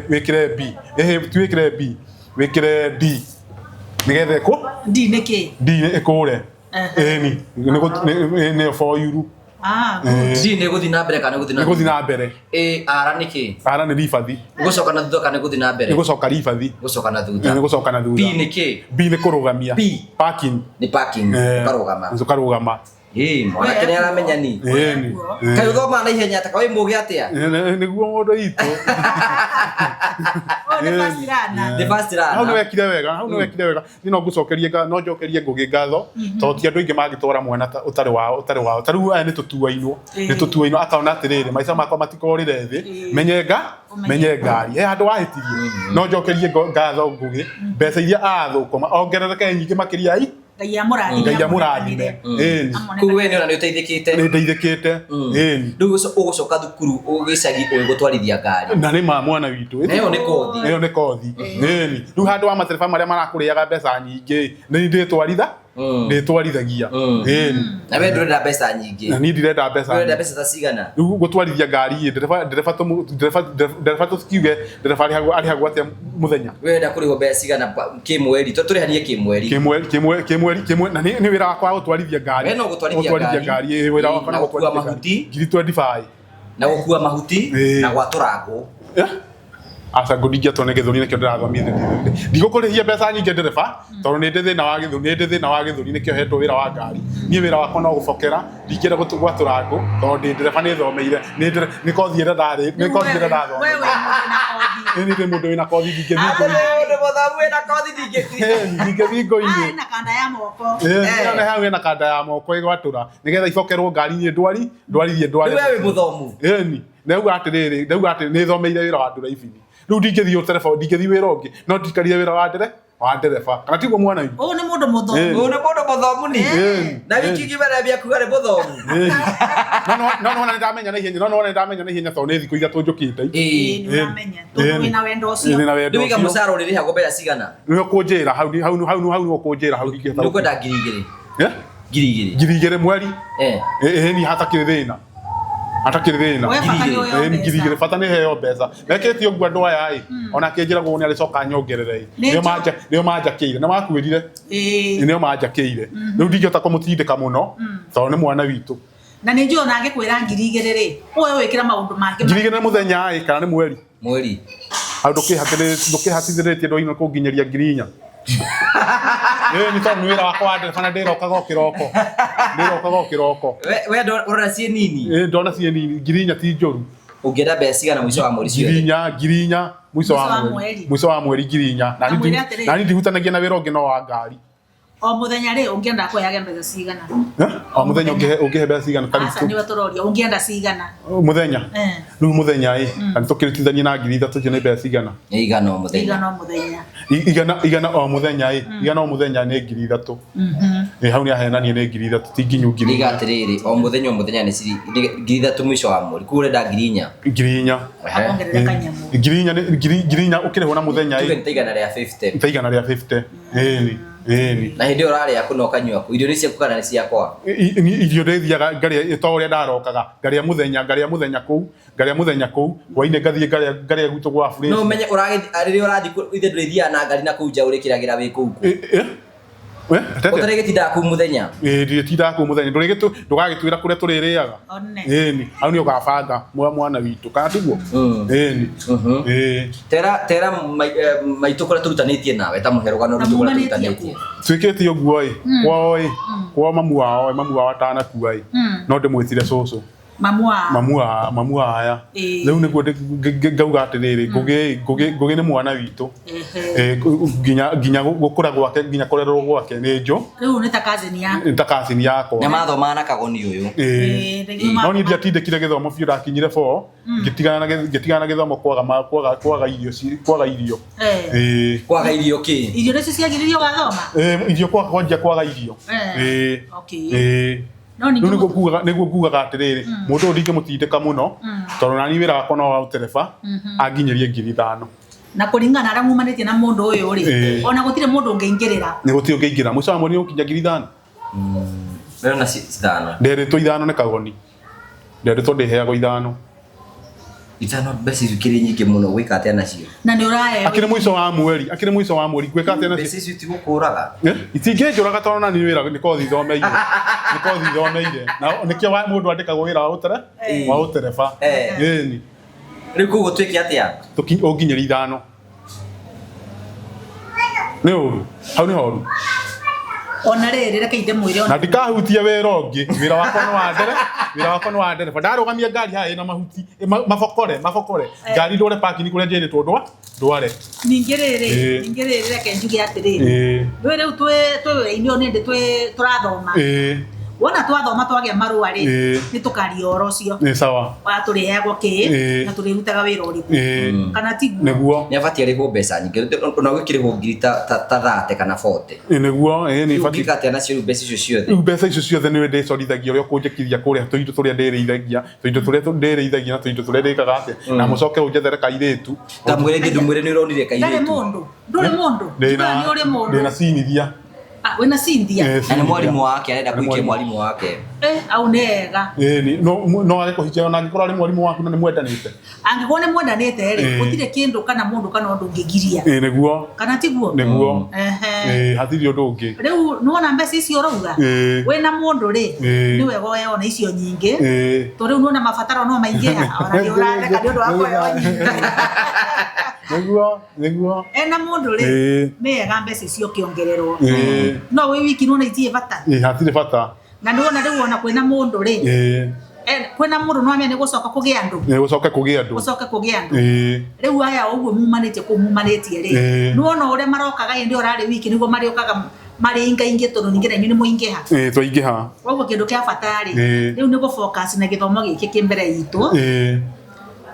wĩkĩre B. Ĩhĩ, ti wĩkĩre B, wĩkĩre D nĩgetha ĩkũ D nĩ kĩ? D ĩkũre. Ĩni nĩyo for you. Ah, good. D nĩ gũthiĩ na mbere kana nĩ gũthiĩ na Nĩ gũthiĩ na mbere. A R nĩ kĩ? R nĩ ribathi. Gũcoka na thutha kana nĩ gũthiĩ na mbere? Nĩ gũcoka ribathi. Gũcoka na thutha. Nĩ gũcoka na thutha. P nĩ kĩ? B nĩ kũrũgamia. P. Parking. Nĩ parking. Ũkarũgama. Ũkarũgama. Ĩ, mwanake nĩ aramenya ni. Ĩni. Kaĩ ũthomaga na ihenya ta wĩ mũgĩ atĩa? Nĩguo mũndũ witũ. Ũyũ nĩ fast learner. Nĩ fast learner. Hau nĩ wekire wega, hau nĩ wekire wega. Niĩ no ngũcokerie no njokerie Ngũgĩ ngatho tondũ ti andũ aingĩ mangĩtwara mwana ũtarĩ wao, ũtarĩ wao. Ta rĩu aya nĩ tũtuainwo, nĩ tũtuainwo akona atĩrĩrĩ, maica makwa matikorĩre thĩ, menye menye ngari. He handũ wahĩtirie. No njokerie ngatho Ngũgĩ, mbeca iria arathũkũma ongerereke nyingĩ makĩria i Ngai amũrathime. Ngai amũrathime. Ĩni. Koguo we nĩ ona nĩ ũteithĩkĩte. Nĩ ndeithĩkĩte. Ĩni. Rĩu ũgũcoka thukuru gĩcagi ũĩ gũtwarithia ngari. Na nĩ ma mwana witũ. Na ĩyo nĩ kothi. Ĩyo nĩ kothi. Ĩni. Rĩu handũ wa matereba marĩa marakũrĩaga mbeca nyingĩ, nĩ ndĩtwaritha, ndĩtwarithagia. Ĩni. Na we ndũrenda mbeca nyingĩ. Na niĩ ndirenda mbeca. Ndũrenda mbeca ta cigana? Rĩu gũtwarithia ngari ĩ, ndereba tũkiuge ndereba arĩhagwo atĩa mũthenya? We ũrenda kũrĩhwo mbeca cigana kĩmweri? Tũrĩhanie kĩmweri. Kĩmweri, na nĩ wĩra wakwa wa gũtwarithia ngari. We no gũtwarithia ngari. Wĩra wakwa na gũkua mahuti. Ngiri 25. Na gũkua mahuti na gwatũra ngũ. Aca ngũ ndingĩatwo nĩ gĩthũri nĩkĩo ndĩrathomithia. Ndigũkũrĩhia mbeca nyingĩ ndereba tondũ nĩ ndĩ thĩna wa gĩthũri, nĩ ndĩ thĩna wa gĩthũri nĩkĩo hetwo wĩra wa ngari. Niĩ wĩra wakwa no gũbokera, ndingĩenda gwatũra ngũ tondũ ndĩ ndereba nĩ thomeire, nĩ kothi ĩrĩa ndarĩ, nĩ kothi ĩrĩa ndathomire. We wĩ mũndũ na kothi. Niĩ ndĩ mũndũ wĩna kothi ndingĩthiĩ ngũ-inĩ. Mũndũ mũthomu wĩna kothi ndingĩthiĩ ngũ-inĩ. Ena kanda ya moko. Ĩĩ, hau hena kanda ya moko ĩgwatũra nĩgetha ibokerwo ngari-inĩ ndwarithie ndware. Rĩu we wĩ mũthomu. Ĩni. Ndauga atĩrĩrĩ, ndauga atĩ nĩ thomeire wĩra wa ndũraibini. Rĩu ndingĩthiĩ ũtereba, ndingĩthiĩ wĩra ũngĩ, no ndikarire wĩra wa wa ndereba. Kana tiguo mwana witũ? Ũyũ nĩ mũndũ mũthomu. Ũyũ nĩ mũndũ mũthomu ni. Na wiki ngima na kuga nĩ mũthomu. No nĩwona nĩndamenya na ihenya, no nĩwona nĩndamenya na ihenya tondũ nĩ thikũ ithatũ njũkĩte. Ĩĩ, nĩũramenya. Tondũ wĩna wendo ũcio. Wĩna wendo Rĩu iga ũcio. mũcara ũrĩrĩhagwo mbeca cigana? Nĩwe ũkũnjĩra, hau nĩwe ũkũnjĩra hau ndingĩhota. Nĩ ũkwenda 2,000? Eh? 2,000. 2,000 mweri? Ĩĩ, ni hatakĩrĩ thĩna. Hatakĩrĩ thĩna. We bata nĩ ũheo Ĩĩ, 2,000 bata nĩ heo mbeca. Mekĩte ũguo andũ aya ĩ, ona kĩnjĩragwo nĩ arĩcoka nyongerere ĩ. Nĩo manjakĩire, nĩ makwĩrire. Nĩo manjakĩire. Rĩu ndingĩhota kũmũtindĩka mũno tondũ nĩ mwana witũ. Na nĩ njũĩ ona angĩkwĩra 2,000 rĩ, ũyũ wĩkĩra maũndũ mangĩ. 2,000 nĩ mũthenya ĩ kana nĩ mweri? Mweri. Hau ndũkĩhatithĩrĩtie ndwainwo kũnginyĩria 4,000. Ĩĩ, nĩ tondũ nĩ wĩra wakwa wa ndereba na ndĩrokaga o kĩroko. Ndĩrokaga o kĩroko. We ũrona ciĩ nini? Ĩĩ, ndona ciĩ nini, 4,000 ti njũru. Ũngĩenda mbeca cigana mũico wa mweri ciothe? 4,000 mũico wa mweri. Mũico wa mweri 4,000. Na niĩ ndihutanagia na wĩra ũngĩ no wa ngari. O mũthenya rĩ, ũngĩenda kũheage mbeca cigana? O mũthenya ũngĩhe mbeca cigana? Aca nĩwe tũroria, ũngĩenda cigana? Mũthenya? Rĩu mũthenya ĩ, kana tũkĩrutithanie na 3,000 icio nĩ mbeca cigana? Nĩ igana o mũthenya. Igana o mũthenya. Igana o mũthenya ĩ, igana o mũthenya nĩ 3,000. Ĩ, hau nĩ ahenanie nĩ 3,000, ti nginyu 4,000. Iga atĩrĩrĩ, o mũthenya o mũthenya nĩ 3,000 mũico wa mweri. Koguo ũrenda 4,000? 4,000. Akongerera kanyamũ. 4,000 ũkĩrĩhwo na mũthenya ĩ. Tuge nĩ ta igana rĩa 50. Ta igana rĩa 50. Ĩni. Ĩni. Na hĩndĩ ĩyo ũrarĩa kũ na ũkanyua kũ? Irio nĩ ciaku kana nĩ ciakwa? Irio ndĩthiaga ngarĩa to ũrĩa ndarokaga, ngarĩa mũthenya, ngarĩa mũthenya kũu, ngarĩa mũthenya kũu, hwainĩ ngathiĩ ngarĩa gwitũ gwa Fresh. No ũmenye rĩrĩa ũrathiĩ ithe ndũrĩthiaga na ngari na kũu nja ũrĩkĩragĩra wĩ kũu kũ? Ũtarĩgĩtindaga kũu mũthenya? Ĩĩ, ndirĩtindaga kũu mũthenya. Ndũgagĩtwĩra kũrĩa tũrĩrĩaga. Ĩni, hau nĩ ũgabanga mwana witũ, kana tiguo? Ĩni. Ĩĩ. Tera maitũ kũrĩa tũrutanĩtie nawe ta mũhe rũgano rwitũ kũrĩa tũrutanĩtie. Twĩkĩte ũguo ĩ, kwao ĩ, kwao mamu wao ĩ, mamu wao atanakua ĩ, no ndĩmwĩtire cũcũ. Mamu wa aya. Rĩu nĩguo ngauga atĩrĩrĩ, Ngũgĩ nĩ mwana witũ. Nginya gũkũra gwake, nginya kũrerwo gwake nĩ njũ. Rĩu nĩ ta cousin yaku. Nĩ ta cousin yakwa. Na mathomaga na kagoni ũyũ. No niĩ ndiatindĩkire gĩthomo biũ, ndakinyire 4, ngĩtigana na gĩthomo kwaga irio, kwaga irio. Kwaga irio kĩ? Irio nĩcio ciagiririe ũgathoma? Irio kwanjia kwaga irio. Rĩu nĩguo ngugaga atĩrĩrĩ, mũndũ ũyũ ndingĩmũtindĩka mũno tondũ nani wĩra wakwa no wa ũtereba, anginyĩrie 5,000. Na kũringana na arĩa mumanĩtie na mũndũ ũyũ rĩ, Ĩĩ. ona gũtirĩ mũndũ ũngĩingĩrĩra. Nĩ gũtirĩ ũngĩingĩra mũico wa mweri nĩ ũkinya 5,000. Ndĩrona 5. Nderĩtwo 5 nĩ kagoni, nderĩtwo ndĩheagwo 5. 5 mbeca icio ikĩrĩ nyingĩ mũno gwĩka atĩa nacio? Na nĩ ũraheo. Akĩrĩ mũico wa mweri, akĩrĩ mũico wa mweri ngwĩka atĩa nacio? Mbeca icio itigũkũraga. Itingĩnjũraga tondũ nani wĩra nĩ kothi thomeire, nĩ kothi thomeire, na nĩkĩo mũndũ andĩkagwo wĩra wa ũtere wa ũtereba. Ĩni. Rĩu koguo twĩke atĩa? Ũnginyĩrie 5. Nĩ ũru hau, nĩ horu. Ona rĩrĩ, reke ndĩmwĩre Na ona ndikahutie wĩra ũngĩ, wĩra wakwa nĩ wa ndere, wĩra wakwa nĩ wa ndereba. Ndarũgamia ngari haha ĩna mahuti, mabokore mabokore ngari ndware parking kũrĩa njĩrĩtwo ndware. Ningĩ rĩrĩ, Ĩĩ. ningĩ rĩrĩ, reke njuge atĩrĩrĩ, Ĩĩ. rĩu rĩu twĩ wĩra-inĩ ũyũ nĩndĩ twĩ tũrathoma. Wona twathoma twagĩa marũa rĩ, Ĩĩ. nĩ tũkaria ũhoro ũcio Nĩ sawa. wa tũrĩheagwo kĩ Ĩĩ. na tũrĩrutaga wĩra ũrĩkũ, Ĩĩ. kana tiguo? Nĩguo. Nĩ abatiĩ arĩhwo mbeca nyingĩ, ona gũkĩrĩhwo ngiri ta 30 kana 40. Ĩĩ, nĩguo. Ĩĩ, nĩ Rĩu ibatiĩ. ũngĩka atĩa nacio rĩu mbeca icio ciothe? Rĩu mbeca icio ciothe nĩwe ndĩcorithagia ũrĩa ũkũnjĩkithia kũrĩa tũindo tũrĩa ndĩrĩithagia, tũindo tũrĩa ndĩrĩithagia na tũindo tũrĩa ndĩkaga atĩa, na mũcoke ũnjethere kairĩtu. Ta mwĩre ngĩndũ mwĩre nĩ ũronire Ndarĩ kairĩtu. mũndũ, ndũrĩ mũndũ. Ndĩna Njugaga nĩ ũrĩ mũndũ. Ndĩna cinithia. Ah, wĩna Cynthia? Ĩĩ, Na nĩ Cynthia. mwarimũ wake, arenda Nĩ kũhikia mwarimũ. mwarimũ wake. Au nĩ ega. Ĩĩ, no age kũhikia ona angĩkorwo arĩ mwarimũ waku na nĩ mwendanĩte. Angĩkorwo nĩ mwendanĩte rĩ, Ĩĩ. gũtirĩ kĩndũ kana mũndũ kana ũndũ ũngĩgiria. Ĩĩ, nĩguo. Kana tiguo? Nĩguo. Ehe. Ĩĩ, hatirĩ ũndũ ũngĩ. Rĩu nĩwona mbeca icio ũrauga? Ĩĩ. Wĩna mũndũ rĩ, Ĩĩ. nĩ wega woe ona icio nyingĩ. Ĩĩ. Tondũ rĩu nĩwona mabataro no maingĩha, ona nĩ ũratheka nĩ ũndũ wa kuoya nyingĩ. Nĩguo, nĩguo. Ena mũndũ rĩ, Ĩĩ. nĩ wega mbeca icio ũkĩongererwo. Ĩĩ. No wĩ wiki nĩwona itirĩ bata. Ĩĩ, hatirĩ bata. Na nĩwona rĩu ona kwĩna mũndũ rĩ, Ĩĩ. Kwĩna mũndũ no amenya nĩ gũcoka kũgĩa andũ. Nĩ gũcoke kũgĩa andũ. Gũcoke kũgĩa andũ. Ĩĩ. Rĩu aya ũguo mumanĩtie kũu mumanĩtie rĩ, Ĩĩ. nĩwona ũrĩa marokaga hĩndĩ ĩyo ũrarĩ wiki nĩguo marĩũkaga marĩ ingaingĩ tondũ ningĩ na inyuĩ nĩ mũingĩha. Ĩĩ, twaingĩha. Koguo kĩndũ kĩa bata rĩ, Ĩĩ. rĩu nĩ gũ focus na gĩthomo gĩkĩ kĩ mbere itũ, Ĩĩ.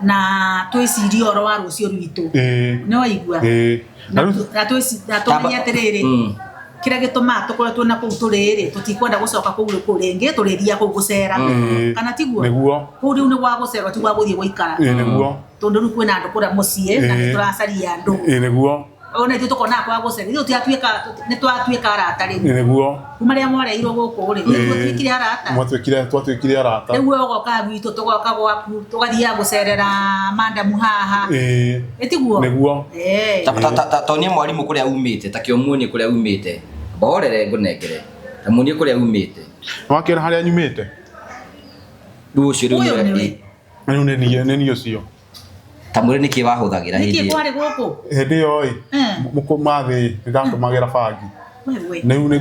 na twĩcirie ũhoro wa rũciũ rwitũ. Ĩĩ. Nĩ waigua? Ĩĩ. Na rĩu Na tũmenye atĩrĩrĩ, kĩrĩa gĩtũmaga tũkorwo twĩna kũu tũrĩ rĩ, tũtikwenda gũcoka kũu kũu rĩngĩ, tũrĩthiaga kũu gũcera. Ĩĩ. Kana tiguo? Nĩguo. Kũu rĩu nĩ gwa gũcera, ti gwa gũthiĩ gũikara. Ĩĩ, nĩguo. Tondũ rĩu kwĩna andũ kũrĩa mũciĩ na Ĩĩ. nĩ tũracaria andũ. Ĩĩ, nĩguo. Ona ithuĩ tũkonaga kwa gũcera, ithuĩ tũtiatuĩka, nĩ twatuĩka arata rĩu. Ĩĩ, nĩguo. Kuma rĩrĩa mwareirwo gũkũ rĩ, Ĩĩ. twatuĩkire arata. Mwatuĩkire, twatuĩkire arata. Rĩu we ũgoka gwitũ, tũgoka gwaku, tũgathiaga gũcerera mandamu haha. Ĩĩ. Ĩtiguo? Nĩguo. Ĩĩ. Ta onie mwarimũ kũrĩa umĩte, ta kĩomuonie kũrĩa umĩte. Mborere ngũnengere. Ta muonie kũrĩa umĩte. Nĩwakĩona harĩa nyumĩte? Rĩu ũcio rĩu Ũyũ nĩwe- nĩwe. Rĩu nĩ niĩ, nĩ niĩ ũcio. Ta mwĩre nĩkĩ wahũthagĩra Nĩkĩ hĩndĩ ĩyo. kwarĩ gũkũ? Hĩndĩ ĩyo ĩ, mathĩ nĩndatũmagĩra bangi. Wewe. Rĩu nĩ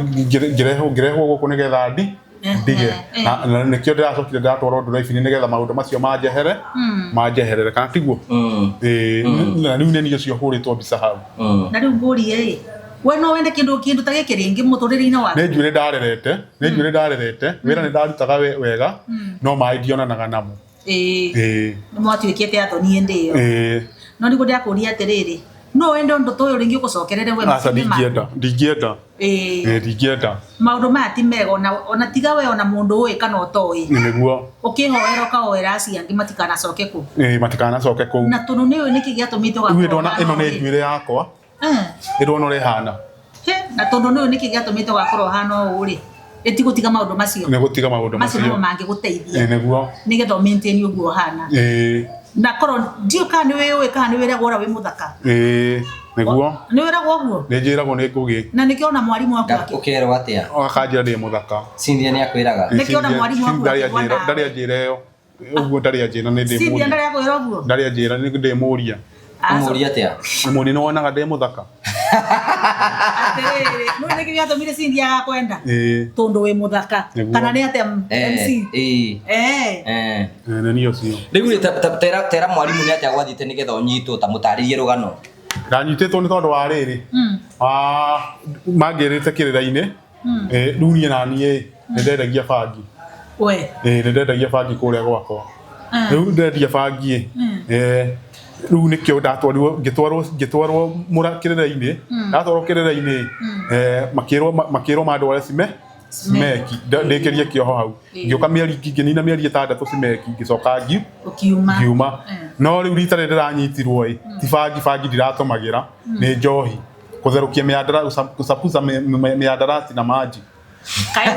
ngĩrehwo gũkũ nĩgetha ndige. Na nĩkĩo ndĩracokire ndĩratwarwo ndũraibu-inĩ nĩgetha maũndũ macio manjehere, manjeherere, kana tiguo? Ĩĩ, na rĩu nĩ niĩ ũcio hũrĩtwo mbica hau. Na rĩu ngũrie ĩ, we no wende kĩndũ ta gĩkĩ rĩngĩ mũtũrĩre-inĩ waku? Nĩ njuĩrĩ ndarerete, nĩ njuĩrĩ ndarerete, wĩra nĩ ndarutaga wega, no maĩ ndionanaga namo. Ĩĩ. Ĩĩ. Nĩ mwatuĩkĩte athoni hĩndĩ ĩyo. Ĩĩ. No nĩguo ndĩrakũria atĩrĩrĩ, no wende ũndũ ta ũyũ rĩngĩ ũgũcokerere we Aca, mũciĩ-inĩ ndingĩenda, ndingĩenda. Ĩĩ. Ĩĩ, ndingĩenda. Maũndũ maya ti mega, ona tiga we ona mũndũ ũĩ kana ũtoĩ. Ĩĩ, nĩguo. Ũkĩhoera ũkahoera acio angĩ matikanacoke kũu. Ĩĩ, matikanacoke kũu. Na tondũ nĩ ũĩ nĩkĩ gĩatũmĩte Rĩu ũgakorwo ndona ĩno nĩ ũhana ũũ rĩ. njuĩrĩ yakwa. Nĩ ndona ũrĩa ĩhana. He, na tondũ nĩ ũĩ nĩkĩ gĩatũmĩte ũgakorwo ũhana ũũ rĩ, ĩtigũtiga maũndũ macio. Nĩ gũtiga maũndũ Macio macio. nĩmo mangĩgũteithia. Ĩĩ, nĩguo. Nĩgetha ũ maintain ũguo ũhana. Ĩĩ. Na korwo ndiũĩ kana nĩ wĩũĩ kana nĩ wĩragwo ũrĩa wĩ mũthaka. Ĩĩ, nĩguo. Nĩ wĩragwo ũguo? Nĩ njĩragwo nĩ Ngũgĩ. Na nĩkĩo ona mwarimũ waku akĩ- Ũkerwo atĩa? Akanjĩra ndĩ mũthaka. Cynthia nĩ akwĩraga? Nĩkĩo ona mwarimũ waku akĩgwa nawe. Ndarĩ anjĩra ĩyo. Ũguo ndarĩ anjĩra nĩ Cynthia ndĩmũria. ndarĩ akwĩra ũguo? Ndarĩ anjĩra nĩ ndĩmũria. Ũmũria atĩa? Mũni nĩ wonaga ndĩ mũthaka. Atĩrĩrĩ, nĩũĩ nĩkĩ gĩatũmire Cynthia agakwenda? Ĩĩ. Tondũ wĩ mũthaka. Nĩguo. Kana nĩ atĩa MC? Ĩĩ. Eh. Ĩĩ, nĩ niĩ ũcio. Rĩu rĩ, tera mwarimũ nĩ atĩa gwathiĩte nĩgetha ũnyitwo, ta mũtarĩrie rũgano. Ndanyitĩtwo nĩ tondũ wa rĩrĩ. Mangĩrĩte kĩrĩra-inĩ. Rĩu niĩ na niĩ nĩ ndendagia bangi. We. Ĩĩ, nĩ ndendagia bangi kũrĩa gwakwa. Rĩu ndendia bangi ĩ, rĩu nĩkĩo ndatwarirwo, ngĩtwarwo kĩrĩra-inĩ. Ndatwarwo kĩrĩra-inĩ, makĩrwo mandware Cimeki ndĩkĩrie kĩoho hau ngĩũka mĩeri ngĩnina mĩeri 6 Cimeki ngĩcoka ngiuma no rĩu rita rĩrĩ ndĩranyitirwo ĩ ti bangi ndiratũmagĩra nĩ njohi kũtherũkia mĩandarati kusapuza mĩandarati na maji Kaĩ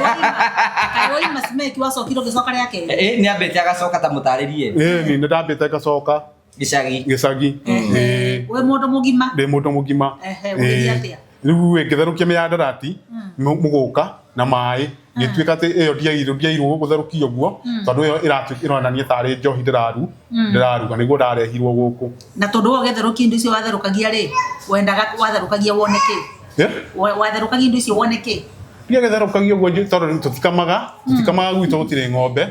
woima Cimeki wacokire ũgĩcoka rĩa kerĩ? Ĩ nĩ ambĩte agacoka ta mũtarĩrie. Ĩ nĩ ndambĩte ngacoka gĩcagi. Ĩ Wĩ mũndũ mũgima? Ndĩ mũndũ mũgima. Ũgĩthiĩ atĩa? Rĩu ngĩtherũkia mĩandarati mũgũka na maĩ gĩtuĩka atĩ ĩyo ndiairwo gũtherũkia ũguo tondũ ĩyo ĩronania tarĩ njohi ndĩraruga nĩguo ndarehirwo gũkũ. Na tondũ we ũgĩtherũkia indo icio watherũkagia rĩ, wendaga watherũkagia wone kĩ? Watherũkagia indo icio wone kĩ? Ndiagĩtherũkagia ũguo tondũ tũtikamaga gwitũ gũtirĩ ng'ombe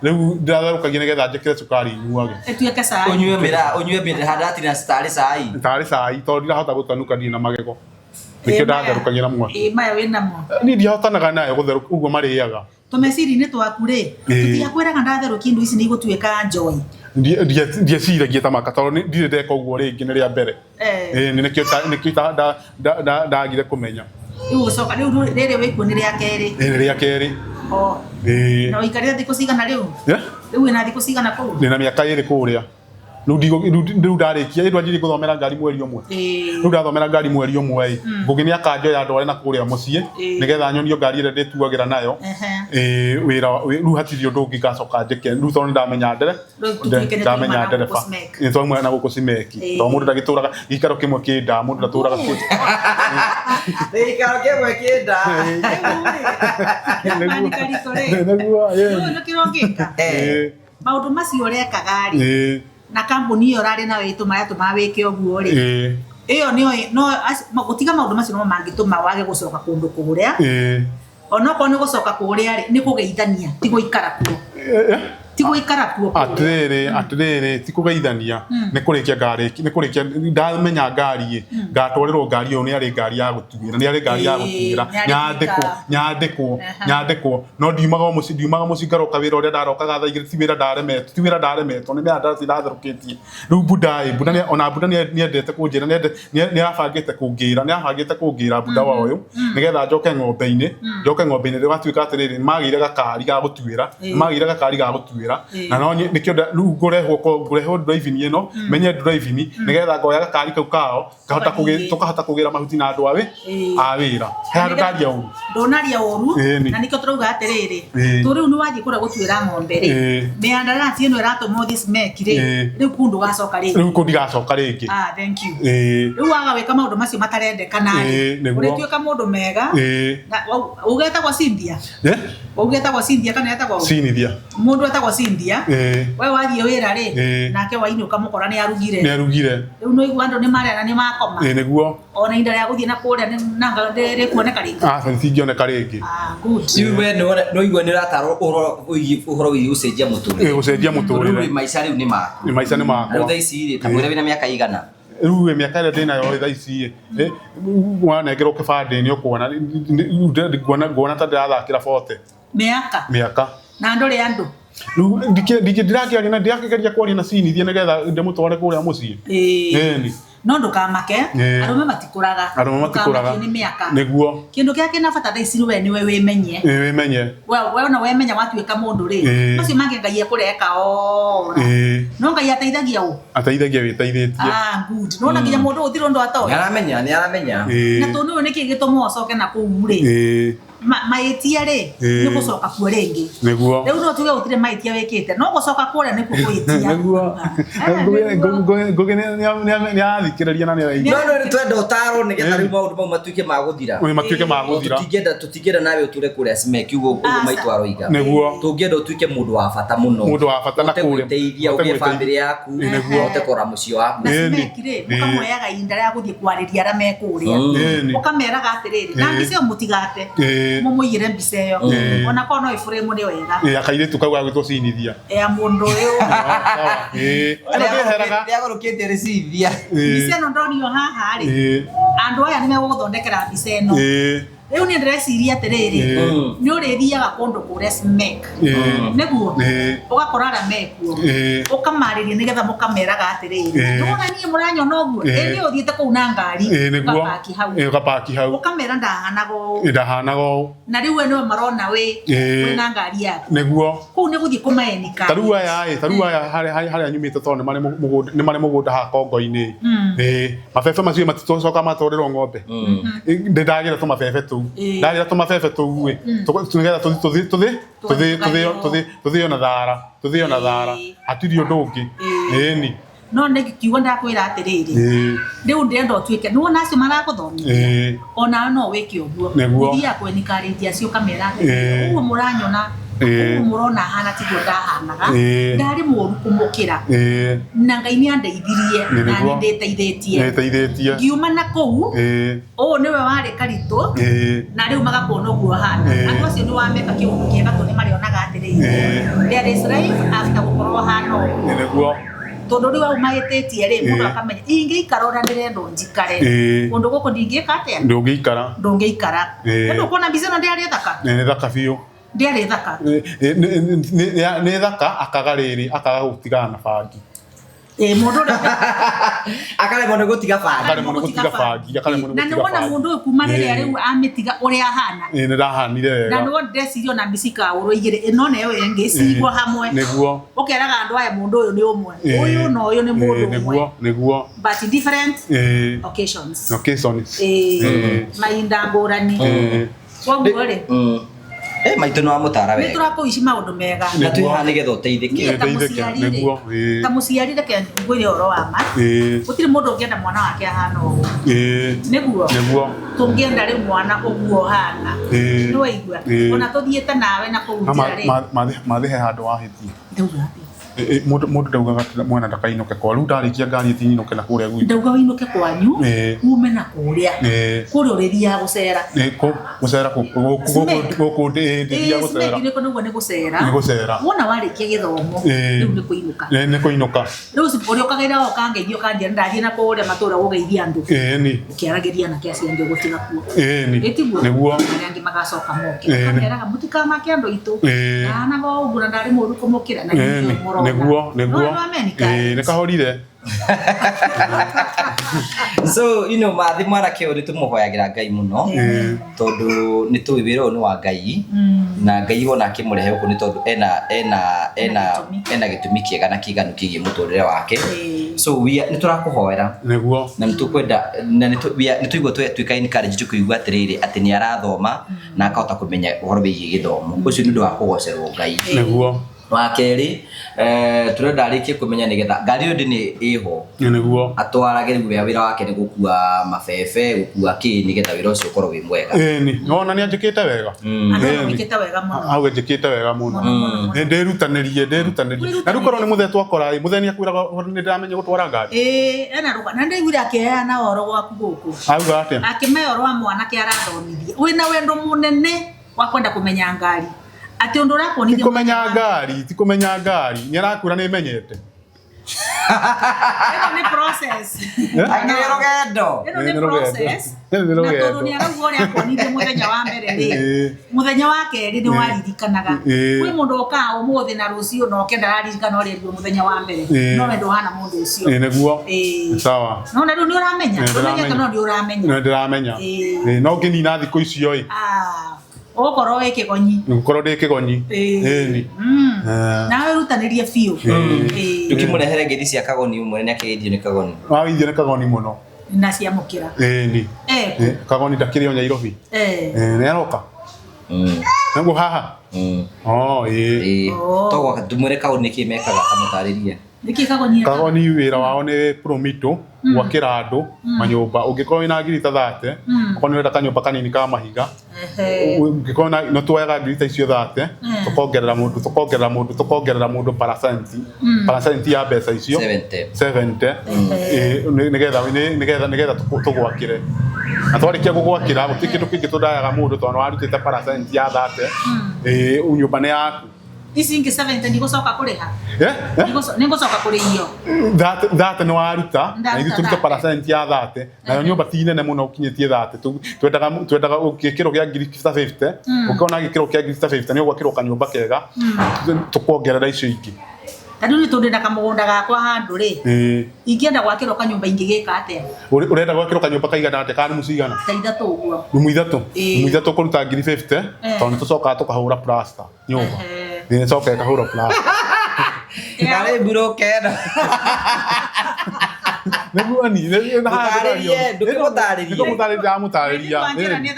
rĩu ndĩratherũkagia nĩgetha njĩkĩre cukari nyuage ĩtuĩke cai ũnyue mĩraa ũnyue mĩhandarati na tarĩ cai tarĩ cai tondũ ndirahota gũtanuka ndirĩ na magego nĩkĩo ndatherũkagia na mwaki. Ĩ maya wĩ namo. Niĩ ndihotanaga nayo gũtherũka ũguo marĩaga. Tũmeciria-inĩ twaku rĩ, tũtiakwĩraga ndatherũkia indo ici nĩ igũtuĩka njohi. Ndieciragia ta maka tondũ ndirĩ ndeka ũguo rĩngĩ nĩ rĩa mbere. Ĩ nĩkĩo ndagire kũmenya. Rĩu ũcoka rĩu rĩrĩ wĩkuo nĩ rĩa kerĩ. Ĩ nĩ rĩa kerĩ. Ĩ. Na ũikarĩte thikũ cigana rĩu? Rĩu wĩna thikũ cigana kũu? Ndĩna mĩaka 2 kũrĩa. Rĩu ndarĩkia rĩu ndwanjirie gũthomera ngari mweri ũmwe. Rĩu ndathomera ngari mweri ũmwe ĩ Ngũgĩ nĩ akanjoya ndware na kũrĩa mũciĩ nĩgetha nyonio ngari ĩrĩa ndĩtuagĩra nayo. Wĩra rĩu hatirĩ ũndũ ũngĩ ngacoka njĩke rĩu tondũ nĩndamenya ndamenya ndereba nĩ twauma na gũkũ Cimeki tondũ mũndũ ndagĩtũraga gĩikaro kĩmwe kĩ nda mũndũ ndatũraga gĩikaro kĩmwe kĩ nda. Nĩguo kĩrongĩka maũndũ macio ũrekaga rĩ na kambuni ĩyo ũrarĩ nayo ĩtũma yatũma wĩke ũguo rĩ ĩyo nĩyo no gũtiga maũndũ macio no mangĩtũma wage gũcoka kũndũ kũrĩa onokorwo nĩ gũcoka kũrĩa rĩ nĩ kũgeithania ti gũikara kuo ti gũikara kuo atĩrĩrĩ ti kũgeithania nĩ kũrĩkia ngarĩkia nĩ kũrĩkia ndamenya ngari ĩ ngatwarĩrwo ngari ĩyo nĩ arĩ ngari ya gũtuĩra nĩ arĩ ngari ya gũtuĩra nyandĩkwo no ndiumaga mũciĩ ngaroka wĩra ũrĩa ndarokaga thaa 2 ti wĩra ndaremetwo nĩ mĩandarati ndatherũkĩtie rĩu Buda ĩ Buda ona Buda nĩendete kũnjĩra nĩarabangĩte kũngĩra Buda wa ũyũ nĩgetha njoke ng'ombe-inĩ rĩgatuĩka atĩrĩrĩ magĩire gakari ga gũtuĩra na no nĩkĩo rĩu ngũrehwo driving ĩno menye driving nĩgetha ngoya gakari kau kao tũkahota kũgĩra mahuti na andũ a wĩra he handũ ndaria ũru ndũnaria ũru na nĩkĩo tũrauga atĩrĩrĩ tũ rĩu nĩ wathiĩ kũrĩa gũtuĩra ng'ombe rĩ mĩandarati ĩno ĩratũma ũthiĩ Cimeki rĩ rĩu kũu ndũgacoka rĩngĩ rĩu kũu ndigacoka rĩngĩ. Thank you. Rĩu waga gwĩka maũndũ macio matarendekana rĩ ũrĩtuĩka mũndũ mega ũgetagwo Cynthia ũgetagwo Cynthia kana etagwo Cynthia mũndũ etagwo Cynthia we wathiĩ wĩra rĩ nake wainũka mũkora nĩ arugire rĩu nĩ ũigua andũ nĩ marĩa na nĩ makoma nĩguo ona ihinda rĩa gũthiĩ na kũrĩa rĩkuoneka rĩngĩ aca rĩtingĩoneka rĩngĩ. Rĩu we nĩ ũigua nĩ ũratarwo ũhoro wĩgiĩ gũcenjia mũtũrĩre gũcenjia mũtũrĩre rĩu maica rĩu nĩ maku maica nĩ makwa rĩu thaa ici rĩ ta mwĩre wĩna mĩaka igana rĩu mĩaka ĩrĩa ndĩnayo thaa ici ĩ wanengerwo kĩbandĩ nĩ ũkuona nguona ta ndĩrathakĩra 40 mĩaka na ndũrĩ andũ rĩu ndĩrakĩgeria kwaria na Cynthia nĩgetha ndĩmũtware kũrĩa mũciĩ. Ĩni no ndũkamake arũme matikũraga nĩ mĩaka nĩguo kĩndũ kĩrĩa kĩna bata thaa ici we nĩwe wĩmenye we ona wemenya watuĩka mũndũ rĩ macio mangĩ Ngai ekũreka ora no Ngai ateithagia ũ ateithagia wĩteithĩtie. Good nona nginya mũndũ ũtirĩ ũndũ atoĩ nĩ aramenya na tondũ ũyũ nĩkĩ gĩtũma ũcoke na kũu rĩ mahĩtia rĩ nĩ gũcoka kuo rĩngĩ nĩguo rĩu no tuge gũtirĩ mahĩtia wĩkĩte no gũcoka kũrĩa nĩkuo kũhĩtia nĩguo Ngũgĩ nĩ arathikĩrĩria na nĩ araigua no nĩ twenda ũtaaro nĩgetha rĩu maũndũ mau matuĩke ma gũthira matuĩke ma gũthira tũtingĩenda nawe ũtũre kũrĩa Cimeki ũguo maitũ aroiga nĩguo tũngĩenda ũtuĩke mũndũ wa bata mũno mũndũ wa bata na kũrĩa ũteithia ũgĩe bamĩrĩ yaku ũhote kũrora mũciĩ waku na Cimeki rĩ mũkamuoyaga ihinda rĩa gũthiĩ kwarĩria arĩa me kũrĩa ũkameraga atĩrĩrĩ na mbica ĩyo mũtigate mũmũigĩre mbica ĩyo ona korwo no ĩbũrĩmwo nĩ wega akairĩtu kau gagwĩtwo Cynthia ya mũndũ ũyũ nĩagũrũkĩte rĩ Cynthia mbica ĩno ndonio haha rĩ andũ aya nĩ megũgũthondekera mbica ĩno Rĩu niĩ ndĩreciria atĩrĩrĩ, nĩ ũrĩthiaga kũndũ kũrĩa SMEC nĩguo ũgakora arĩa mekuo, ũkamarĩria nĩgetha mũkameraga atĩrĩrĩ, nĩwona niĩ mũranyona ũguo, ĩ niĩ ũthiĩte kũu na ngari, ũgapaki hau, ũgapaki hau, ũkamera ndahanaga ũũ, ndahanaga ũũ, na rĩu we nĩwe marona wĩ wĩna ngari yaku nĩguo kũu nĩ gũthiĩ kũmaenika. Tarĩu aya ĩ, tarĩu aya harĩa nyumĩte, tondũ nĩ marĩ mũgũnda haha Kongo-inĩ, mabebe macio matitũcoka matwarĩrwo ng'ombe, ndagĩra tũmabebe tũu, ndagĩra tũmabebe tũu ĩ, nĩgetha tũthĩo na thara, tũthĩo na thara, hatirĩ ũndũ ũngĩ. Ĩni no nĩ kiugo ndakwĩra atĩrĩrĩ, rĩu ndĩrenda ũtuĩke nĩwona acio maragũthomithia onawe no wĩke ũguo, ũthiaga kwenikaranjia acio ũkamera atĩrĩrĩ, ũguo mũranyona, ũguo mũrona hana tiguo ndahanaga, ndarĩ mũru kũmũkĩra, na Ngai nĩ andeithirie na nĩ ndĩteithĩtie, ngiuma na kũu, ũũ nĩwe warĩ Karitũ, na rĩu magakuona ũguo hana. Andũ acio nĩ wameka kĩũndũ kĩega tondũ nĩ marĩonaga atĩrĩrĩ, there is life after gũkorwo hana ũguo, nĩguo tondũ rĩu au mahĩtĩtie rĩ, mũndũ akamenya ingĩikara ũrĩa ndĩrenda njikare kũndũ gũkũ ndingĩka atĩa, ndũngĩikara, ndũngĩikara. Nĩ ũkuona mbica ĩno ndĩarĩ thaka, nĩ thaka biũ, ndĩarĩ thaka, nĩ thaka, akaga rĩrĩ, akaga gũtigana na bangi. Mũndũ ũrĩa akaremwo nĩ gũtiga bangi, akaremwo nĩ gũtiga bangi, akaremwo nĩ gũtiga bangi. Na nĩ wona mũndũ ũyũ kuma rĩrĩa rĩu amĩtiga ũrĩa ahana, nĩ ndahanire wega, na nĩ wona ndĩreciria ona mbica ikahũrwo igĩrĩ, ĩno na ĩyo ĩngĩ cigwo hamwe, nĩguo ũkeraga andũ aya mũndũ ũyũ nĩ ũmwe, ũyũ na ũyũ nĩ mũndũ ũmwe, nĩguo, nĩguo, but different occasions, occasions, mahinda ngũrani. Koguo rĩ, maitũ nĩ wamũtara wega, nĩ tũrakũici maũndũ mega, na twĩ haha nĩgetha ũteithĩke. Ta mũciari reke ngwĩre ũhoro wa ma, gũtirĩ mũndũ ũngĩenda mwana wake ahana ũguo, nĩguo tũngĩenda rĩu mwana ũguo ũhana, nĩ waigua, ona tũthiĩte nawe na kũu njĩra rĩ, mathĩ he handũ wahĩtia. Ndauga atĩa? Mũndũ ndaugaga mwana ndakainũke kwa rĩu ndarĩkia ngari ĩtinyinũke na kũrĩa gwitũ, ndauga wĩinũke kwanyu, ume na kũrĩa, kũrĩa ũrĩthiaga gũcera, gũcera gũkũ ndĩthiaga gũcera, nĩguo nĩ gũcera, nĩ gũcera, wona warĩkia gĩthomo rĩu nĩ kũinũka, nĩ kũinũka, rĩu ũrĩa ũkagĩra ũkangeithia ũkanjĩra ndathiĩ na kũrĩa matũra gũgeithia andũ, ũkĩaragĩria anake acio angĩ ũgũtiga kuo, ĩtiguo, nĩguo arĩa angĩ magacoka moke, ũkameraga mũtikamake andũ aitũ, ndahanaga ũguo na ndarĩ mũru kũmũkĩra, na nĩ mũrona, nĩguo, nĩguo, nĩ kahorire. So you know mathi mwanake ũyũ nĩ tũmũhoyagĩra Ngai mũno, tondũ nĩ tũĩ wĩra ũyũ nĩ wa Ngai, na Ngai wona akĩmũrehe gũkũ nĩ tondũ ena ena ena ena gĩtũmi kĩega na kĩiganu kĩgiĩ mũtũrĩre wake. So nĩ tũrakũhoera, nĩguo, na nĩ tũkwenda, na nĩ tũigua tuĩka encourage tũkĩigua atĩrĩrĩ atĩ nĩ arathoma na akahota kũmenya ũhoro wĩgiĩ gĩthomo, ũcio nĩ ũndũ wa kũgocerwo Ngai, nĩguo. Wa kerĩ, tũrenda arĩkie kũmenya nĩgetha ngari ĩyo ndĩ ĩho, nĩguo atwarage rĩu wĩra wake nĩ gũkua mabebe, gũkua kĩ, nĩgetha wĩra ũcio ũkorwo wĩ mwega. Ĩni, nĩwona nĩ anjĩkĩte wega, anjĩkĩte wega mũno, hau anjĩkĩte wega mũno, ndĩrutanĩrie, ndĩrutanĩrie, na rĩu korwo nĩ mũthee twakora ĩ, mũthee nĩ akwĩraga nĩ ndĩramenya gũtwara ngari, ena rũgano, na ndĩraiguire akĩheana ũhoro gwaku gũkũ, auga atĩa? Akĩmea ũhoro wa mwanake arathomithia, wĩna wendo mũnene wa kwenda kũmenya ngari, atĩ ũndũ ũrakuonithia ti kũmenya ngari, ti kũmenya ngari, nĩ arakwĩra nĩ menyete. Ĩno nĩ process, Akĩrĩ rũgendo, ĩno nĩ process, na tondũ nĩ arauga ũrĩa akuonithia mũthenya wa mbere rĩ, mũthenya wa kerĩ nĩ waririkanaga. Kwĩ mũndũ ũkaga ũmũthĩ na rũciũ na oke ndararirikana ũrĩa erirwo mũthenya wa mbere, no we ndũhana mũndũ ũcio. Nĩguo, sawa. No na rĩu nĩ ũramenya, ndũmenyete no nĩ ũramenya. Nĩ ndĩramenya. No ngĩnina thikũ icio ĩ, ũgũkorwo wĩ kĩgonyi, ngũkorwo ndĩ kĩgonyi. Ĩni, nawe wĩrutanĩrie biũ, tũkĩmũrehere ngeithi cia Kagoni, ũmwe nĩ akĩgeithio nĩ Kagoni, wageithio nĩ Kagoni mũno, na ciamũkĩra. Ĩni, Kagoni ndakĩrĩ o Nyairobi, nĩ aroka nĩguo haha, ĩĩ, toguo tũmwĩre Kagoni nĩkĩ mekaga, kamũtarĩrie nĩkĩ Kagoni. Kagoni wĩra wao nĩ promito, gwakĩra andũ manyũmba, ũngĩkorwo wĩna ngiri ta 30, okorwo nĩ ũrenda kanyũmba kanini ka mahiga, ũngĩkorwo no tuoyaga ngiri ta icio 30, tũkongerera mũndũ, tũkongerera mũndũ, tũkongerera mũndũ paracenti, paracenti ya mbeca icio 70, nĩgetha nĩgetha nĩgetha tũgwakĩre, na twarĩkia gũgwakĩra gũtirĩ kĩndũ kĩngĩ tũndayaga mũndũ tondũ nĩ warutĩte paracenti ya 30, nyũmba nĩ yaku. Ici ingĩ 70 ndigũcoka kũrĩha. Nĩngũcoka kũrĩhio. Thate nĩ waruta na ithuĩ tũrute percent ya thate nayo nyũmba ti nene mũno ũkinyĩtie thate twendaga gĩkĩro kĩa ngiri ta 50 ũkĩona gĩkĩro kĩa ngiri ta 50 nĩ ũgwakĩrwo kanyũmba kega tũkuongerera icio ingĩ. Ta rĩu nĩ tũndĩ kamũgũnda gakwa handũ rĩ ingĩenda gwakĩrwo kanyũmba ingĩgĩka atĩa? Ũrenda gwakĩrwo kanyũmba kaigana atĩa ka rumu cigana? Ta ithatũ ũguo. Rumu ithatũ? Rumu ithatũ kũruta ngiri 50 tondũ nĩ tũcokaga tũkahũra plaster nyũmba. Nĩ ĩcoka ĩkahũrwo plaster. Karĩ mburoka ĩno. Nĩguo ni ndũkarĩrie ndũkĩmũtarĩrie. Nĩkũmũtarĩria ndamũtarĩria. Wanjĩra nĩ